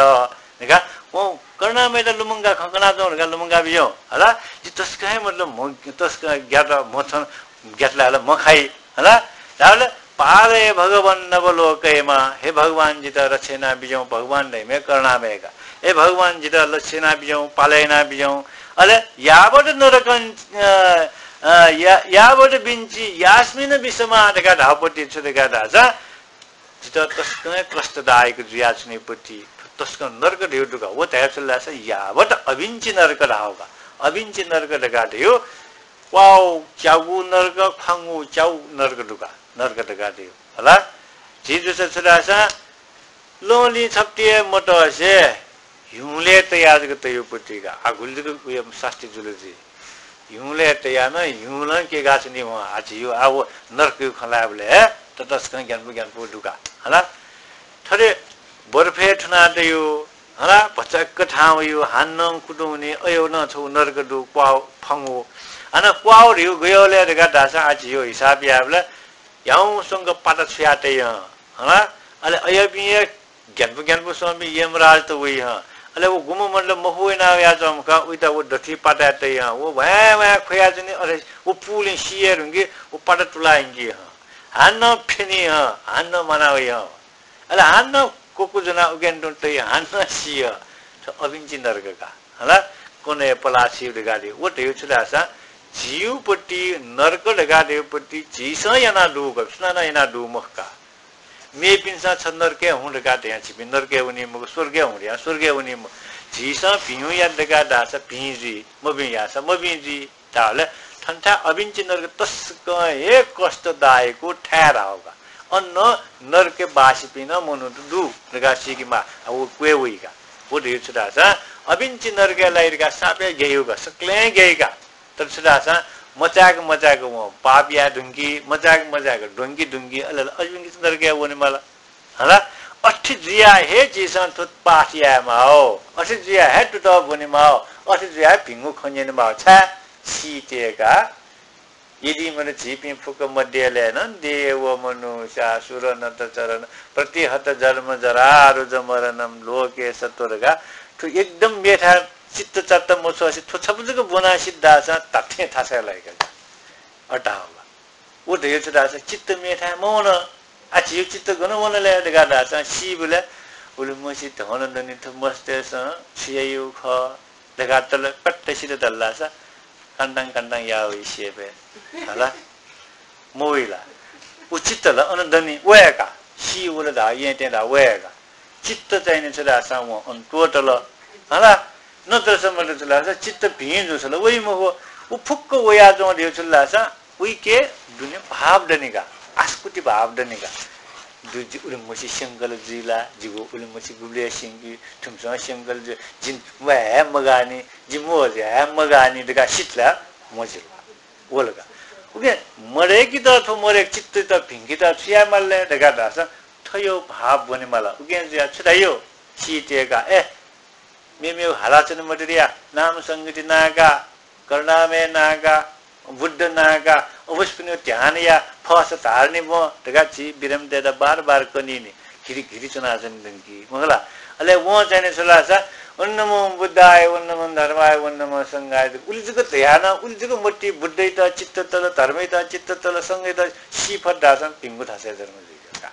धका, वं करुणामयत लुमंका खँ कनाच्वं धका लुमंका बिज्याहुँ। हला, जि तसकं हे मतलब म्ह, तसकं ग्यात म्ह थन, ग्यात ला हला म्ह खाइ। हला, धाःबलय् पालय भगवन् नवलोकयेमा, हे भगवान जितः रक्षा याना बिज्याहुँ, भगवान धइम्ह करुणामय का। हे भगवान जितः रक्षा याना बिज्याहुँ, पालय याना बिज्याहुँ। अले यावत् नरकं, अ, अ, या-, यावत् विञ्चि यास्मिन विषमा धका धाःपति छु धका धाःसा जितः तसकं हे कष्टदायक जुयाच्वनीपति, तसकं नरक धयो दुका। व धया छु धाःसा यावत् अविञ्चि नरक धाःगु का। अविञ्चि नरक धका धयो, क्वाउ च्यागू नरक, ख्वांगू च्याउ नरक दुका, नरक धका धयो। हला? झी जूसा छु धाःसा, लंलिं छप्ति हे मतसे, ह्युंलय् तयाः जक तयूपति का। आ गुलि जक उया सास्ती जुल जुइ। ह्युंलय् तयाः नं ह्युलं केगाच्वनी वं। आ झीयो, आ व नरकयो खँ ल्हायेबलय् हे ततसकं ग्यानापु ग्यानापु दुका। हला? थथे बर्फय् थुना तयू, हला? भचाक्क थाहां वयू, हानं कुतुं वनी, अय् नं छगू नरक दु, क्वाउ, ख्वांगू। हानं क्वाउ धयू गय् वलय् धका धाःसा आ झीयो हिसाब यायेबलय् ह्याउँस्वंक पाता छुया तयू हं। हला? अले अय्‌पिं हे ग्यानापु ग्यानापु स्वंपिं यमराजत वइ हं। अले व गुम्ह मतलब मखु वइना वयाच्वंम्ह खः, उइत व दथुइ पाताय् तइ हं। व भ्वाँय् भ्वाँय् ख्वयाच्वनी, अले व पुलिं सी हे धुंकी, व पाता तुला यंकी हं। हानं फ्यनी हं, हानं म्वाना वइ हं। अले हानं क्वकु ज्वनाः उकेन्‍तुं तइ हं, हानं सी हं। थ्व अविञ्ची नरक का। हला? कन्हय् पलाः छीगु धकाः धइगु। व धइगु छु धाःसा, झीगुपति नरक धकाः धइगुपति झीसं यानादुगु का, सुनानं यानादुगु मखु का। मेपिन्सं छ नरकय् हुँ धकाः धयां छिपिं नरकय् वनी मखु, स्वर्गय् हुँ धयां स्वर्गय् वनी मखु। झीसं भिं यात धकाः धाःसा भिं जुइ, मभिं याःसा मभिं जुइ। धाःबलय् थन थाय् अविञ्ची नरक तसकं हे कष्टदायकगु थाय् धाःगु का। अन नरकय् बासिपिं नं मनूत दु धकाः सीकेमाः, आ, व क्वय् वइ का। व धइगु छु धाःसा अविञ्ची नरकय् लाइ धकाः साप हे ग्याइगु का, सकलें ग्याइ का। तर छु धाःसा मचाय्क मचाय्क वं पाप याये धुंकी, मचाय्क मचाय्क द्वंकी धुंकी, अले अले अजिपिं नरकय् वनेमाल। हला, अथे जुयाः हे झीसं थ्व पाठ याये माः, अथे जुयाः हे तुतः ब्वने माः, अथे जुयाः हे भिंगु खँ न्यने माः। छाय्? सी तयेका। यदि मनु झीपिं फुक्क मध्यलय् नं देव मनुष्य सुर नत चरण प्रतिहत जन्म जरा रुज मरणम लोके सत्वर का, थ्व एकदम मेथाय् चित्त चत्त मछ्वसे थ्व छपु जक ब्वना सित धाःसां धात्थें थासय् लाइका। अटाः व धयो छु धाःसा चित्त मेथाय् मवन। आ, झीगु चित्त गन वन ले धकाः धाःसां सीबलय् उलिमछि धन दनि थ्व मस्तय्सं छु याइगु खः धकाः तल पट्ट सित धल्लासा कान्तां कान्तां याः वइ सेपय्। हला? मवइ ला? उ चित्त ला अन दनि वय्का। सी वल धाः, येँ तें धाः वय्का। चित्त चाहिँ नि छु धाःसां वं अन त्वःतल। हला? नत्रसं मत छु धाःसा चित्त भिं जूसा ला वइ मखु। उ फुक्क वयाच्वं धयो छु धाःसां उइके दुने भाव दनि का, आसक्ति भाव दनि का। दु जि उलिमछि स्यंकल जुइ ला, जिगु उलिमछि गुबलय् स्यंकी, थुमिसं स्यंकल जुइ, जिं व हे मगानि, जि मोज हे मगानि धकाः सित ला मजिल। वल का। उकिं मदय्केत थ्व मदय्क चित्तयात भिंकेत छु याये माल ले धकाः धाःसा थ्व भाव ब्वने माल। उकिं जुयाः छु धाइयो? सी तयेका, ए, मेमेगु हालाच्वने मते धया, नाम संगीति नायेका, करुणामय नायेका, बुद्ध नायेका, अवश्य पिनिगु ध्यान या, फस धारणी ब्वँ धकाः झी बिरमतय्त बार बार कनीनि, घिरि घिरि च्वनाच्वने धुंकी, मखु ला? अले वं चाहिँ नि छु धाःसा, "ओं नमो बुद्धाय, ओं नमो धर्माय, ओं नमो संघाय" उलि जक धयाः नं, उलि जक मतिइ बुद्धयात चित्त तल, धर्मयात चित्त तल, संघयात सी फत धाःसां भिंगु थासय् जन्म जुइगु का।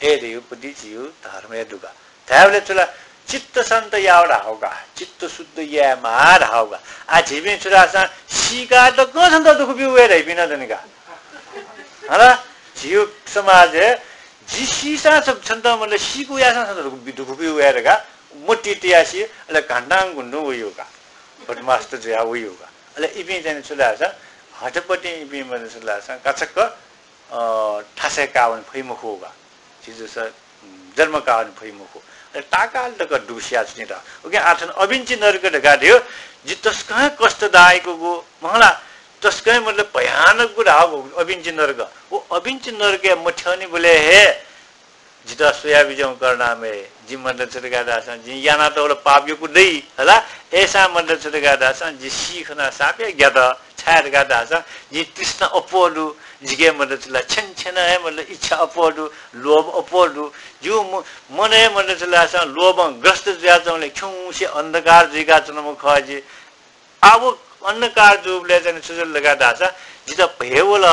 अय् धयो पति झीगु धर्मय् दुगा। धायेबलय् छु ला, चित्त शान्त याव धाःगु का, चित्त शुद्ध यायेमाः धाःगु का। आ, झीपिं छु धाःसां सीका तकं छन्त दुःख ब्यू वये धइपिं नं दनि का। हला, झीगु समाजय् जि सीसां छ-, छन्त मतलब सीकू याःसां छन्त दुःख ब्यू, दुःख ब्यू वये धकाः मतिइ तयाः सी, अले घान्तां घुन्डुं वइगु का। बदमास त जुयाः वइगु का। अले इपिं चाहिँ छु धाःसां हठपतिं इपिं मतलब छु धाःसां काछक्क अ, थासय् काः वने फइ मखु का। झी जूसा, उम्, जन्म काः वने फइ मखु। अले ताकाल तक दुःख सियाच्वनी त। उकिं आः थन अबिन्ति नरक धकाः धयो, जि तसकं हे कष्टदायकगु, मखु ला, तसकं हे मतलब भयानकगु धाःगु अबिन्ति नरक। व अबिन्ति नरकय् मथ्यंनिबलय् हे जितः स्वयाबिज्याहुँ करुणामय, जिं मतलब छु धकाः धाःसां जिं यानातःगु ला पाप यक्व दइ, हला? अय्सां मतलब छु धकाः धाःसां जि सी खनाः साप हे ग्यात। छाय् धकाः धाःसां जिं तृष्णा अप्वः दु, जिके मतलब छु ला छेन छेन हे मतलब इच्छा अप्वः दु, लोभ अप्वः दु। जिगु म-, मन हे मतलब छु ला धाःसां लोभं ग्रस्त जुयाच्वंबलय् खिउँसे अन्धकार जुइकाच्वनाम्ह खः जि। आः व अन्धकार जूबलय् चाहिँ छु जुल धकाः धाःसा जितः भय वल।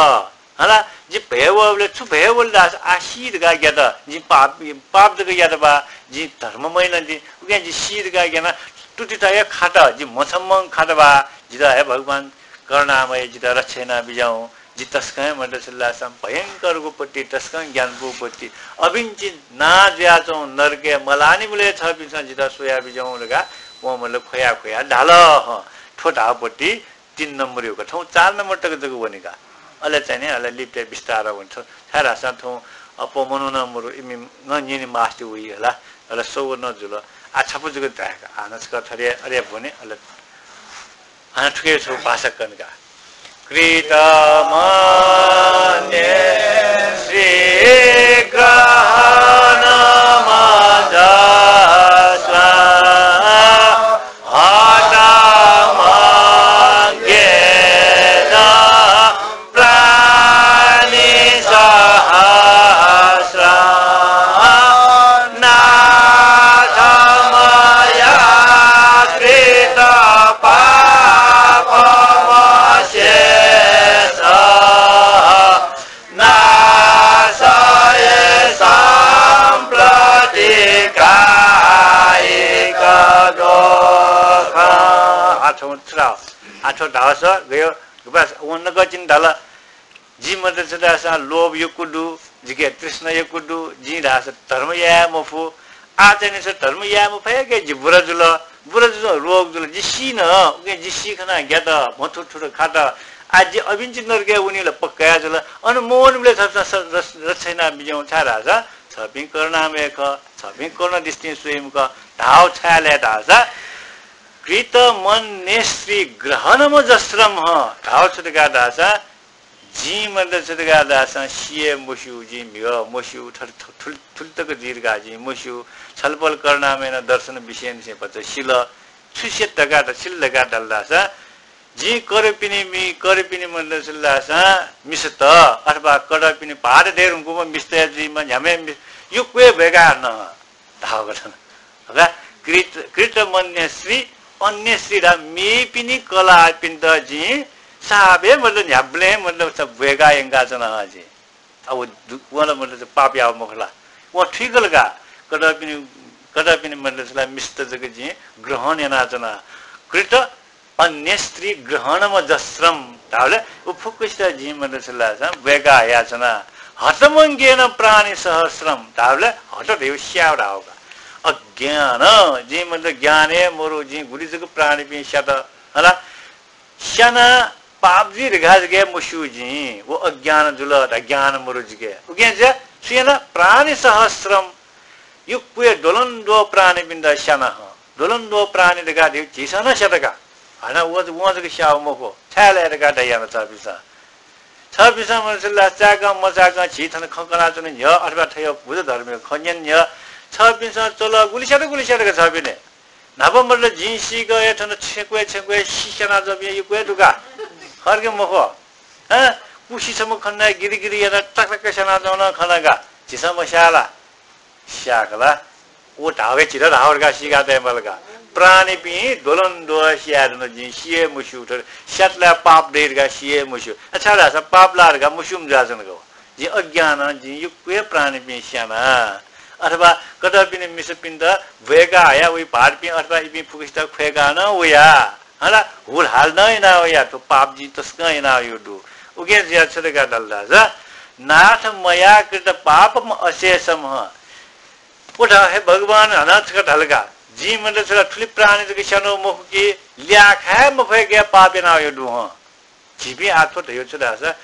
हला, जि भय वःबलय् छु भय वल धाःसा आः सी धकाः ग्यात, जिं पाप, पाप जक यात बा, जिं धर्म मयानादी, उकिं जि सी धकाः ग्यानाः तुतित हे खात, जि मछम्मं खात बा, जितः हे भगवान करुणामय जितः रक्षा यानाबिज्याहुँ। जि तसकं हे मतलब छु ला धाःसां भयंकरगु पति, तसकं ग्यानागु पति, अबिन्ति नां जुयाच्वंगु नरकय् मलाःनिबलय् छःपिन्सं जितः स्वयाबिज्याहुँ धकाः वं मतलब ख्वया ख्वया धाल। हँ, थ्व धाःगु पति तीन नम्बरयागु का। थौं चार नम्बर तक जक वनी का। अले चाहिँ नि, अले लिपतय् बिस्तारं वनी। थौं, छाय् धाःसा थौं अप्वः मनू नं मरु, इमि नं न्यने मास्ति वइ हला। अले सौ नं जुल। आः छपु जक धाये का। हानं छकः थथे अले ब्वने, अले हानं थुके छौ भाषा कन का। कृतमन्ये श्रीग्रहणमजस्रं हतमग्गेन प्राणिसहस्रं नाथ मया कृतपापमशेषं नाशये सम्प्रति कायिकदुःखम्। आः थौं छु धाः, आः थौं धाःसा गयो, गुबास, वं नकतिनि धाल, जि मतलब छु धाःसा लोभ यक्व दु, जिके तृष्णा यक्व दु, जिं धाःसा धर्म याये मफु। आः चाहिँ नि छु धर्म याये मफयेके जि बुरा जुल, बुरा जुल, रोग जुल, जि सी नं, उकिं जि सी खनाः ग्यात, म्हथुथुर खात। आः जि अबिन्ति नरकय् वनी ला पक्का जुल। अन मवनीबलय् छपिसं स-, रस-, रक्षा यानाबिज्याहुँ छाय् धाःसा छपिं करुणामय खः, छपिं करुणा दृष्टिं स्वइम्ह खः धाःगु छाय् ले धाःसा कृतमन्येस्त्रीग्रहणमजस्रंह धाःगु छु धकाः धाःसा, जिं मतलब छु धकाः धाःसा सिये मस्यू, जिं म्हिगः मस्यू, थथे थु-, थुलि, थुलि तक जुइ धकाः जिं मस्यू, छलपोल करुणामयनं दर्शन बिसेंनिसें भचा सिल, छु सित धकाः ध-, सिल धकाः धाल धाःसा, जिं करुपिनि मि-, करुपिनि मतलब छु धाःसा मिस्त अथवा करुपिनि भाःत दये धुंकूम्ह मिस्तय् जुइम्ह न्ह्याम्हय् मि-, यक्व हे ब्वय्काः नं धाःगु थन। हला, कृत-, कृतमन्येस्त्री, अन्येस्त्री धा मेपिनि कलाःपिन्त जिं साप हे मतलब न्ह्याबलें मतलब स-, ब्वय्काः यंकाच्वना हं जिं। अब व दु-, वं ला मतलब स-, पाप याःगु मखु ला? वं थुइकल का। कतःपिनि, कतःपिनि मतलब स-, ला मिस्त जक जिं ग्रहण यानाच्वना। कृत अन्येस्त्रीग्रहणमजस्रं धाःबलय् व फुक्कसित जिं मतलब छु धाःसा ब्वय्काः हयाच्वना। हतमंगेन प्राणिसहस्रं धाःबलय् हत धयागु स्याः धाःगु का। अज्ञान, जिं मतलब ज्ञान हे मरु, जिं गुलि जक प्राणीपिं स्यात हला, स्यानाः पाप जुइ धकाः जक हे मस्यू जिं, व अज्ञान जुल धा, ज्ञान मरु जिके। उकिं जुयाः छु याना? प्राणिसहस्रं, यक्व हे द्वलंद्वः प्राणीपिन्त स्याना हं। द्वलंद्वः प्राणी धकाः धयागु झीसं नं स्यात का। हानं व, वं जक स्याःगु मखु, छाय् लय् धकाः धयाना छपिन्सं। छपिन्सं मतलब छु ला, चाय्कं मचाय्कं झी थन खँ कनाच्वने न्ह्यः अथवा थ्व बुद्ध धर्मया खँ न्यने न्ह्यः छपिन्सं च्वला गुलि स्यात गुलि स्यात का छपिनि। न्हापा मतलब जिं सीक हे थन छेँक्वय् छेँक्वय् सि स्यानाच्वंपिं यक्व हे दु का। खः कि मखु? हँ? कुसि छम्ह खना, गिरिगिरि यानाः टकटक स्यानाच्वंम्ह खना का। झीसं मस्याः ला? स्याः का ला? व धाःगु हे झीत धाःगु धकाः सीका तये माल का। प्राणीपिं द्वलंद्वः स्याये धुन, जिं सिये मस्यू, थ्व स्यात ला पाप दइ धकाः सिये मस्यू। अ, छाय् धाःसा पाप ला धकाः मस्यूम्ह जुयाच्वन का व। जिं अज्ञानं जिं यक्व हे प्राणीपिं स्याना। अथवा कतःपिनि मिस्तपिन्त ब्वय्का हयाः वइ भाःतपिं अथवा इपिं फुक्कसित ख्वय्काः नं वया। हला, हुलहाल नं याना वया, थ्व पाप जिं तसकं याना वयागु दु। उकिं जुयाः छु धकाः धाल धाःसा, नाथ मया कृत पापम अशेषम हं। व धा, हे भगवान, हानं छकः धाल का, जिं मतलब छु ला थुलि प्राणी जक स्यानागु मखु कि, ल्याखा हे मफय्के पाप याना वयागु दु हं। झीपिं आः थ्व धयागु छु धाःसा,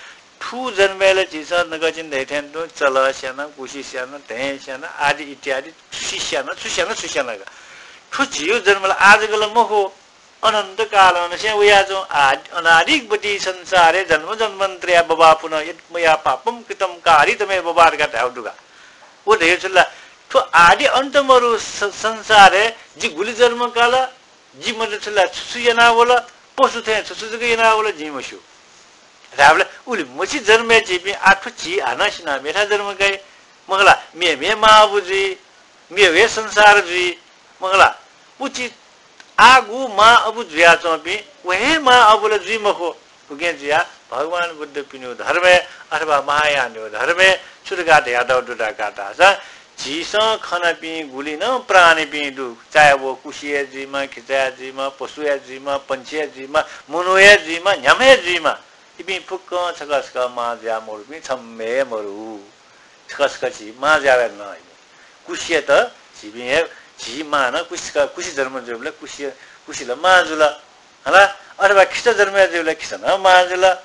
थ्व जन्मय् ला झीसं नकतिनि धयाथें तुं चला स्याना, कुसि स्याना, धँय् स्याना आदि इत्यादि छु स्याना, छु स्याना, छु स्याना का। थ्व झीगु जन्म ला आः जक ला मखु, अनन्त कालंनिसें वयाच्वं। आदि, अनादिवति संसारे जन्म जन्मान्तरया भवा पुनः यत् मया पापं कृतं कारितमेव भवा धकाः धाःगु दु का। व धयागु छु ला, थ्व आदि अन्त मरु स-, संसारय् जि गुलि जन्म काल, जि मतलब छु ला छु छु याना वल, पशु थें छु छु जक याना वल जिं मस्यू। धाःबलय् उलि मछि जन्मय् झीपिं आः थ्व झी हानं सिनाः मेथाय् जन्म काइ। मखु ला, मेम्ह हे मां अबु जुइ, मेगु हे संसार जुइ। मखु ला, उचित आः गु मां अबु जुयाच्वंपिं व हे मां अबु ला जुइ मखु। उकिं जुयाः भगवान बुद्धपिनिगु धर्मय् अथवा महायानयागु धर्मय् छु धकाः धयातःगु दु धकाः धाःसा, झीसं खनापिं गुलि नं प्राणीपिं दु, चाहे व कुसि हे जुइमा, खिचा हे जुइमा, पशु हे जुइमा, पंक्षी हे जुइमा, मनू हे जुइमा, न्ह्याम्ह हे जुइमा, इपिं फुक्कं छकः छकः मां जुयाः मरुपिं छम्ह हे मरु। छकः छकः झी मां जुयाः वये नं इपिं। कुसियात झीपिं हे, झी मां नं कुसि, कुसि जन्म जूबलय् कुसि, कुसि ला मां जुल। हला, अथवा खिचा जन्म जूबलय् खिचा नं मां जुल।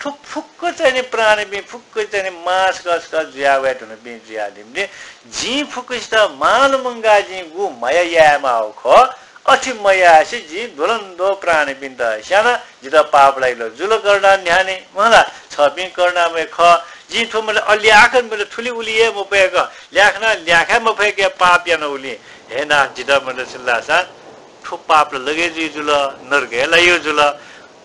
थ्व फुक्क चाहिँ नि प्राणीपिं फुक्क चाहिँ नि मां छकः छकः जुयाः वये धुनपिं जुयाः निम्तिं जिं फुक्कसित मां लुमंकाः जिं गु म्हाया यायेमाःगु खः, अथे म्हायासे जिं द्वलंद्वः प्राणीपिन्त स्याना, जितः पाप लागिल जुल करुणा न्ह्याःने, मखु ला, छपिं करुणामय खः। जिं थ्व मतलब अल्याखं मतलब थुलि उलि हे मफय्क, ल्याखं ल्याखा मफय्क पाप यानागुलिं, हे नाथ, जितः मतलब छु ला धाःसा थ्व पाप ला लगे जुइ जुल, नरकय् लाइगु जुल।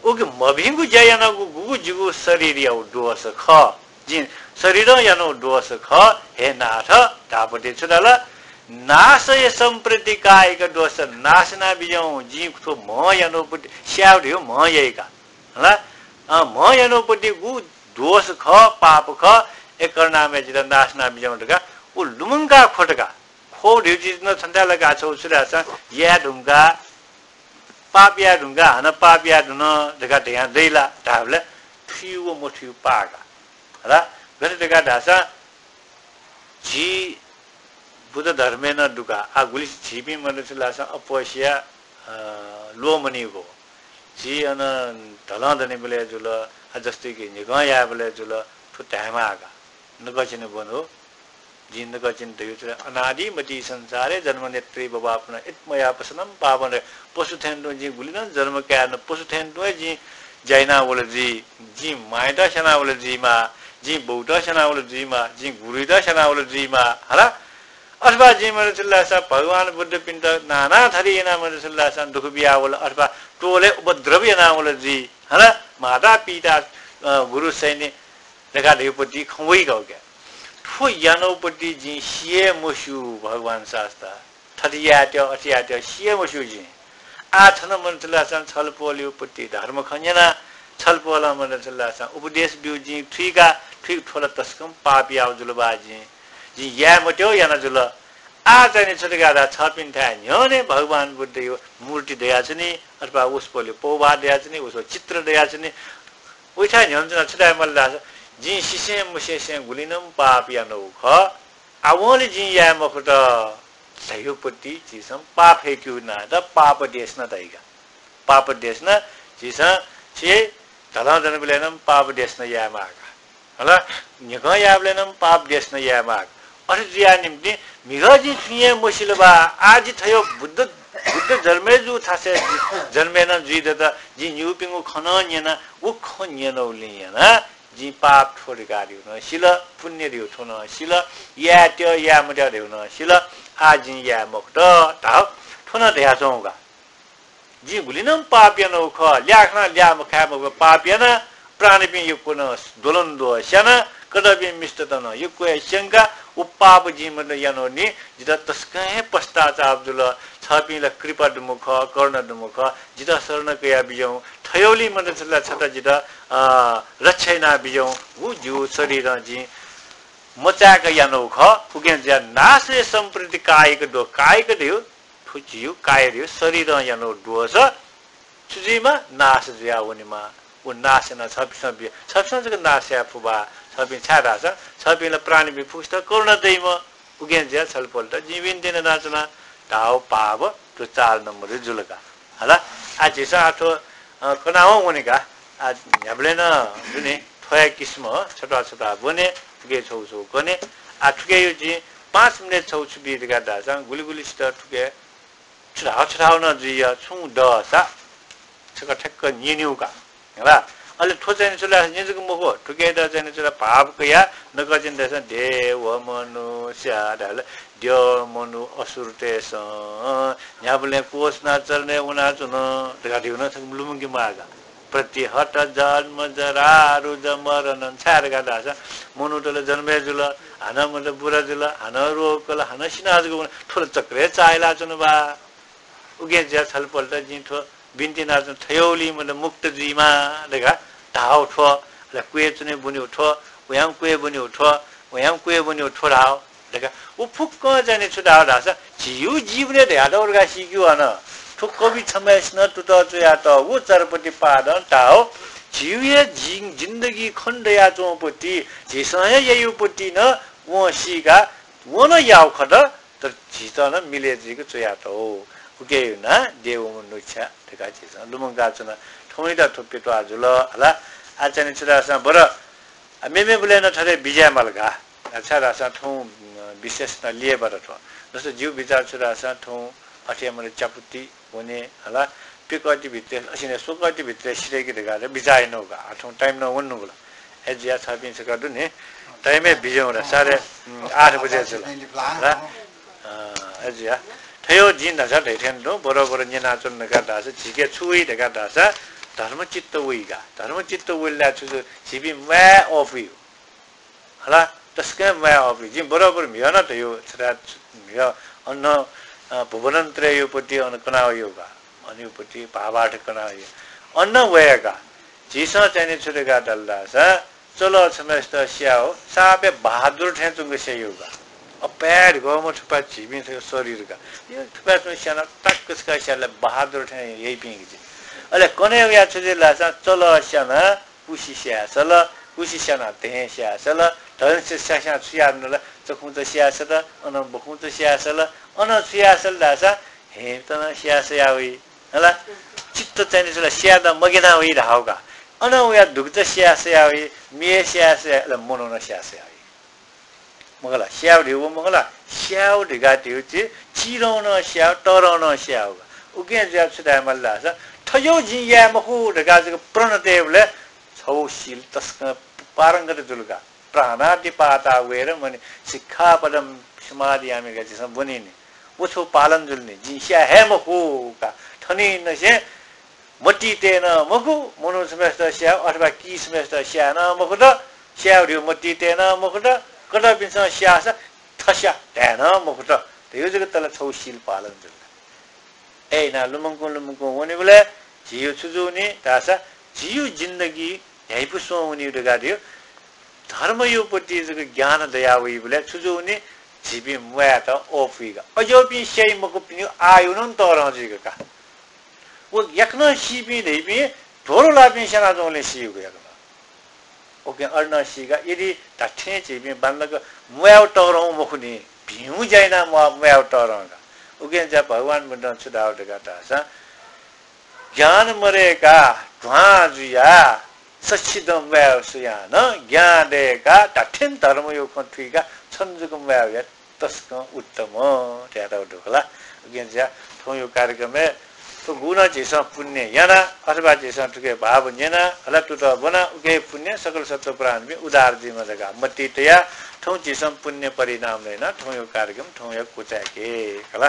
उकिं मभिंगु ज्या यानागु गुगु जिगु शरीरयागु दोष खः। जिं शरीरं यानागु दोष खः, हे नाथ, धाःपति छु धाल? नाशय सम्प्रति कायिक दोष, नाश यानाबिज्याहुँ, जिं थ्व म्ह यानागुपति, स्यायेगु धयागु म्ह याइ का। हला? अँ, म्ह यानागुपति गु दोष खः, पाप खः, ए करुणामय जितः नाश यानाबिज्याहुँ धकाः व लुमंकाः ख्वल का। ख्वःगु धयागु चिज नं छन्थाय् लाकाः छगू छु धाःसा याये धुंकाः, पाप याये धुंकाः हानं पाप याये धुन धकाः धयां दइ ला धाःबलय् थुइगु व मथुइगु पाः का। हला? गथे धकाः धाःसा झी बुद्ध धर्मय् नं दु का। आः गुलि झीपिं मतलब छु ला धाःसा अप्वःसिया, अ, ल्वःमनीगु। झी अन धलं दनेबलय् जुल, आ, जस्तै कि न्हिकं यायेबलय् जुल, थ्व धायेमाः का। नकतिनि ब्वन्हु। जिं नकतिनि धयागु छु, अनादिमति संसारे जन्म नेत्रे भवाप्यन इत्मया पसनं पावन। पशु थें तुं जिं गुलि नं जन्म काये न, पशु थें तुं हे जिं ज्या याना वल जुइ, जिं मांयात स्याना वल जुइमा, जिं बौत स्याना वल जुइमा, जिं गुरुयात स्याना वल जुइमा, हला। अथवा जिं मदय् धाःसा भगवान बुद्धपिन्त नाना थरी याना मदय् धाःसा दुःख बिया वल, अथवा टोलय् उपद्रव याना वल जुइ, हला। माता पिता, अ, गुरु सैन्य धकाः धयागु पति खँ वइगु का। थ्व यानागु पति जिं सिये मस्यू भगवान शास्ता। थथे यायेत्यः, अथे यायेत्यः सिये मस्यू जिं। आः थन मदय् धाःसा छलपोलयागु पति धर्म खँ न्यना, छलपोलं मदय् धाःसा उपदेश ब्यू जिं थुइका, थुइक थ्व ला तसकं पाप याःगु जुल बा जिं। जिं याये मत्यः याना जुल। आः चाहिँ नि छु धकाः धाःसा छपिन्थाय् न्ह्यःने भगवान बुद्धयागु मूर्ति दयाच्वनी, अथवा वसपोलयागु पौभाः दयाच्वनी, वसपोलयागु चित्र दयाच्वनी। उइथाय् न्ह्यःने च्वनाः छु धाये माल धाःसा, जिं सिसें मसिसें गुलि नं पाप यानागु खः। आवंलि जिं याये मखुत धयागु पति झीसं पाप हे क्यू ना, द पाप देशना धाइ का। पाप देशना झीसं छि धलं दनबलय् नं पाप देशना याये माः का। हला, न्हिकं याःबलय् नं पाप देशना याये माः का। अथे जुयाः निम्तिं म्हिगः जिं छुं हे मसिल बा, आः जि थ्व बुद्ध, बुद्ध जन्मे जू थासय् जि जन्मे नं जुइ दत, जिं निउपिंगु खँ नं न्यना, व खँ न्यनागुलिं यानाः जिं पाप थ्व धकाः धयागु नं सिल, पुण्य धयागु थ्व नं सिल, याये त्यः याये मत्यः धयागु नं सिल, आः जिं याये मखुत धाः, थ्व नं धयाच्वंगु का। जिं गुलि नं पाप यानागु खः, ल्याः खनाः ल्याः मखाये मखु, पाप याना, प्राणीपिं यक्व नं द्वलंद्वः स्याना, कतःपिं मिस्तत नं यक्व हे स्यंका, व पाप जिं मदय् यानागुलिं जितः तसकं हे पश्चाताप जुल। छपिं ला कृपा दुम्ह खः, करुणा दुम्ह खः, जितः शरण कयाबिज्याहुँ, थ्वयागुलिं मदय् छु ला छता जितः, अ, रक्षा यानाबिज्याहुँ, व जिगु शरीरं जिं मचाय्क यानागु खः, उकिं जुयाः नाश हे सम्प्रति कायिक दोष, कायिक धयागु थ्व झीगु काय धयागु शरीरं यानागु दोष छु जुइमा? नाश जुयाः वनेमा। व नाश यानाः छपिसं बि-, छपिसं जक नाश याये फु बा। छपिं छाय् धाःसा छपिं ला प्राणीपिं फुक्कसित करुणा दइम्ह। उकिं जुयाः छलपोलत जिं बिन्ति यानाच्वना धाःगु भाव थ्व चार नम्बरय् जुल का। हला, आः झीसं आः थ्व, अ, कनावं वने का। आः न्ह्याबलें नं दुने थ्व हे किसिमं छत्वाः छत्वाः ब्वने, थुके छगू छगू कने। आः थुके यु जिं पाँच मिनेट छगू छु बी धकाः धाःसा गुलि गुलिसित थुके छु धाः छु धाः नं जुइया, छुं दःसा छकः ठ्याक्क न्यनेगु का। हला। अले थ्व चाहिँ नि छु ला नि जक मखु, थुकेत चाहिँ नि छु ला भाव कयाः नकतिनि धाःसा देव मनुष्य धाल, द्यः मनू असुरतय्सं न्ह्याबलें क्वछुनाः चरणय् वनाच्वन धकाः धइगु नं छकः लुमंके माः का। प्रतिहत जन्म जरा रुज मरणं, छाय् धकाः धाःसा मनूत ला जन्म हे जुल, हानं मत बुरा जुल, हानं रोग कल, हानं सिना जक वन, थ्व ला चक्रय् चाःहिलाच्वन बा। उकिं जुयाः छलपोलत जिं थ्व बिन्ति यानाच्वना, थ्वयागुलिं मत मुक्त जुइमा धकाः धाःगु थ्व, अले क्वय् च्वने ब्वनेगु थ्व, वयां क्वय् ब्वनेगु थ्व, वयां क्वय् ब्वनेगु थ्व धाःगु धकाः। व फुक्कं चाहिँ नि छु धाःगु धाःसा झीगु जीवनय् धयातःगु धकाः सीकेगु अन। थ्व कवि छम्हय्सिनं तुतः च्वयातःगु चरपति पादं धाःगु झीगु हे जि-, जिन्दगी खने दयाच्वंगु पति, झीसं हे याइगु पति नं वं सीकाः वं नं याःगु खः, तर झीत नं मिले जुइक च्वयातःगु। उकिं यानाः देव मनुष्य धकाः झीसं लुमंकाच्वना। थौंयात थ्व प्यत्वाः जुल हला। आः चाहिँ नि छु धाःसा बरु, आ, मेमेबलय् नं थथे बिज्याये माल का। आ, छाय् धाःसा थौं, अ, विशेष नं लिएबल थ्व। जस्तो जिगु बिचार छु धाःसा थौं अथे मत च्यापुति वने हला, प्यकःति भित्रय्, असिनं स्वकःति भित्रय् सिधय्के धकाः बिचाः यानागु का। आः थौं time नं वने धुंकल। अय् जुयाः छपिं छकः दुने time हे बिज्याहुँ ला, साढे, उम्, आठ बजे जुल हला। अ, अय् जुयाः थ्व जिं न्हाचः धयाथें तुं बरोबर न्यनाच्वन धकाः धाःसा झीके छु वइ धकाः धाःसा धर्मचित्त वइ का। धर्मचित्त वइबलय् छु छु झीपिं म्वाये अःपुइ। हला, तसकं म्वाये अःपुइ। जिं बरोबर म्हिगः नं धयागु, छता म्हिगः अन, अ, भुवनन्त्रय् यु पति अन कनावयागु का। अन यु पति भावार्थ कनावयागु। अन वये का। झीसं चाहिँ नि छु धकाः धाल धाःसा, चलः छम्हय्सित स्याः, साप हे बहादुर थें च्वंक स्याइगु का। अपाय् धकाः मथुपाय् झीपिं थ्व शरीर का। यो थुपाय् च्वंक स्यानाः टक्क छकः स्याःबलय् बहादुर थें याइपिं का झी। अले कन्हय् वयाः छु जुइ धाःसा चलः स्यानाः कुसि स्याये सल, कुसि स्यानाः धें स्याये सल, धें स्यास्यां छु याये सल, चखुंचा स्याये सल, अनं बखुंचा स्याये सल, अनं छु याये सल धाःसा हेंत नं स्याये सया वइ। हला, चित्त चाहिँ नि छु ला स्यायेत मग्यना वइ धाःगु का। अनं वयाः दुगुचा स्याये सया वइ, म्ये स्याये सया, अले मनू नं स्याये सया वइ। मखु ला, स्यायेगु धइगु मखु ला, स्यायेगु धकाः धइगु चाहिँ चिधं नं स्यायेगु, तःधं नं स्यायेगु का। उकिं जुयाः छु धायेमाल धाःसा, थज्याःगु जिं याये मखु धकाः जक प्रण तयेबलय् छगू शील तसकं पारंगत जुल का। प्राणातिपाता वेरमणि सिक्खापदं समादियामि धकाः झीसं ब्वनीनि। व छगू पालन जुल नि, जिं स्याये हे मखु का। थनिंनिसें मतिइ तये नं मखु, मनू छम्हय्सित स्यायेगु अथवा कि छम्हय्सित स्याये नं मखुत, स्यायेगु धइगु मतिइ तये नं मखुत, कतःपिन्सं स्याःसा थस्या धाये नं मखुत धइगु जक तल छगू शील पालन जुल। अय् यानाः लुमंकुं लुमंकुं वनीबलय् झीगु छु जूनि धाःसा, झीगु जिन्दगी न्ह्याइपुसे वनी धकाः धइगु धर्मया प्रति जक ज्ञान दयावइबलय् छु जूनि, झीपिं म्वायेत अःपुइ का। अज्याःपिं स्याइ मखुपिनिगु आयु नं तःधं जुइगु का। व याकनं सीपिं धइपिं ध्वरु लाःपिं स्यानाच्वंगुलिं सीगु याकनं। उकिं अन नं सीका, यदि धात्थें झीपिं बांलाक म्वायेगु तःधं मखुनि, भिंगु ज्या यानाः म्वा-, म्वायेगु तःधं का। उकिं जुयाः भगवान बुद्धं छु धाःगु धकाः धाःसा, ज्ञान मदय्काः ध्वां जुयाः सच्छिदं म्वायेगु स्वयां नं ज्ञान दय्काः धात्थें धर्मया खँ थुइकाः छन्हु जक म्वायेगु या तसकं उत्तम धयातःगु दु खला। उकिं जुयाः थौंया कार्यक्रमय् थ्व गुगु नं झीसं पुण्य याना अथवा झीसं थुके भाव न्यना हला तुतः ब्वना, उके पुण्य सकल सत्त्व प्राणीपिं उद्धार जुइमा धकाः मतिइ तयाः थौं झीसं पुण्य परिणाम नयेना थौंया कार्यक्रम थौंया क्वचाय्के खला।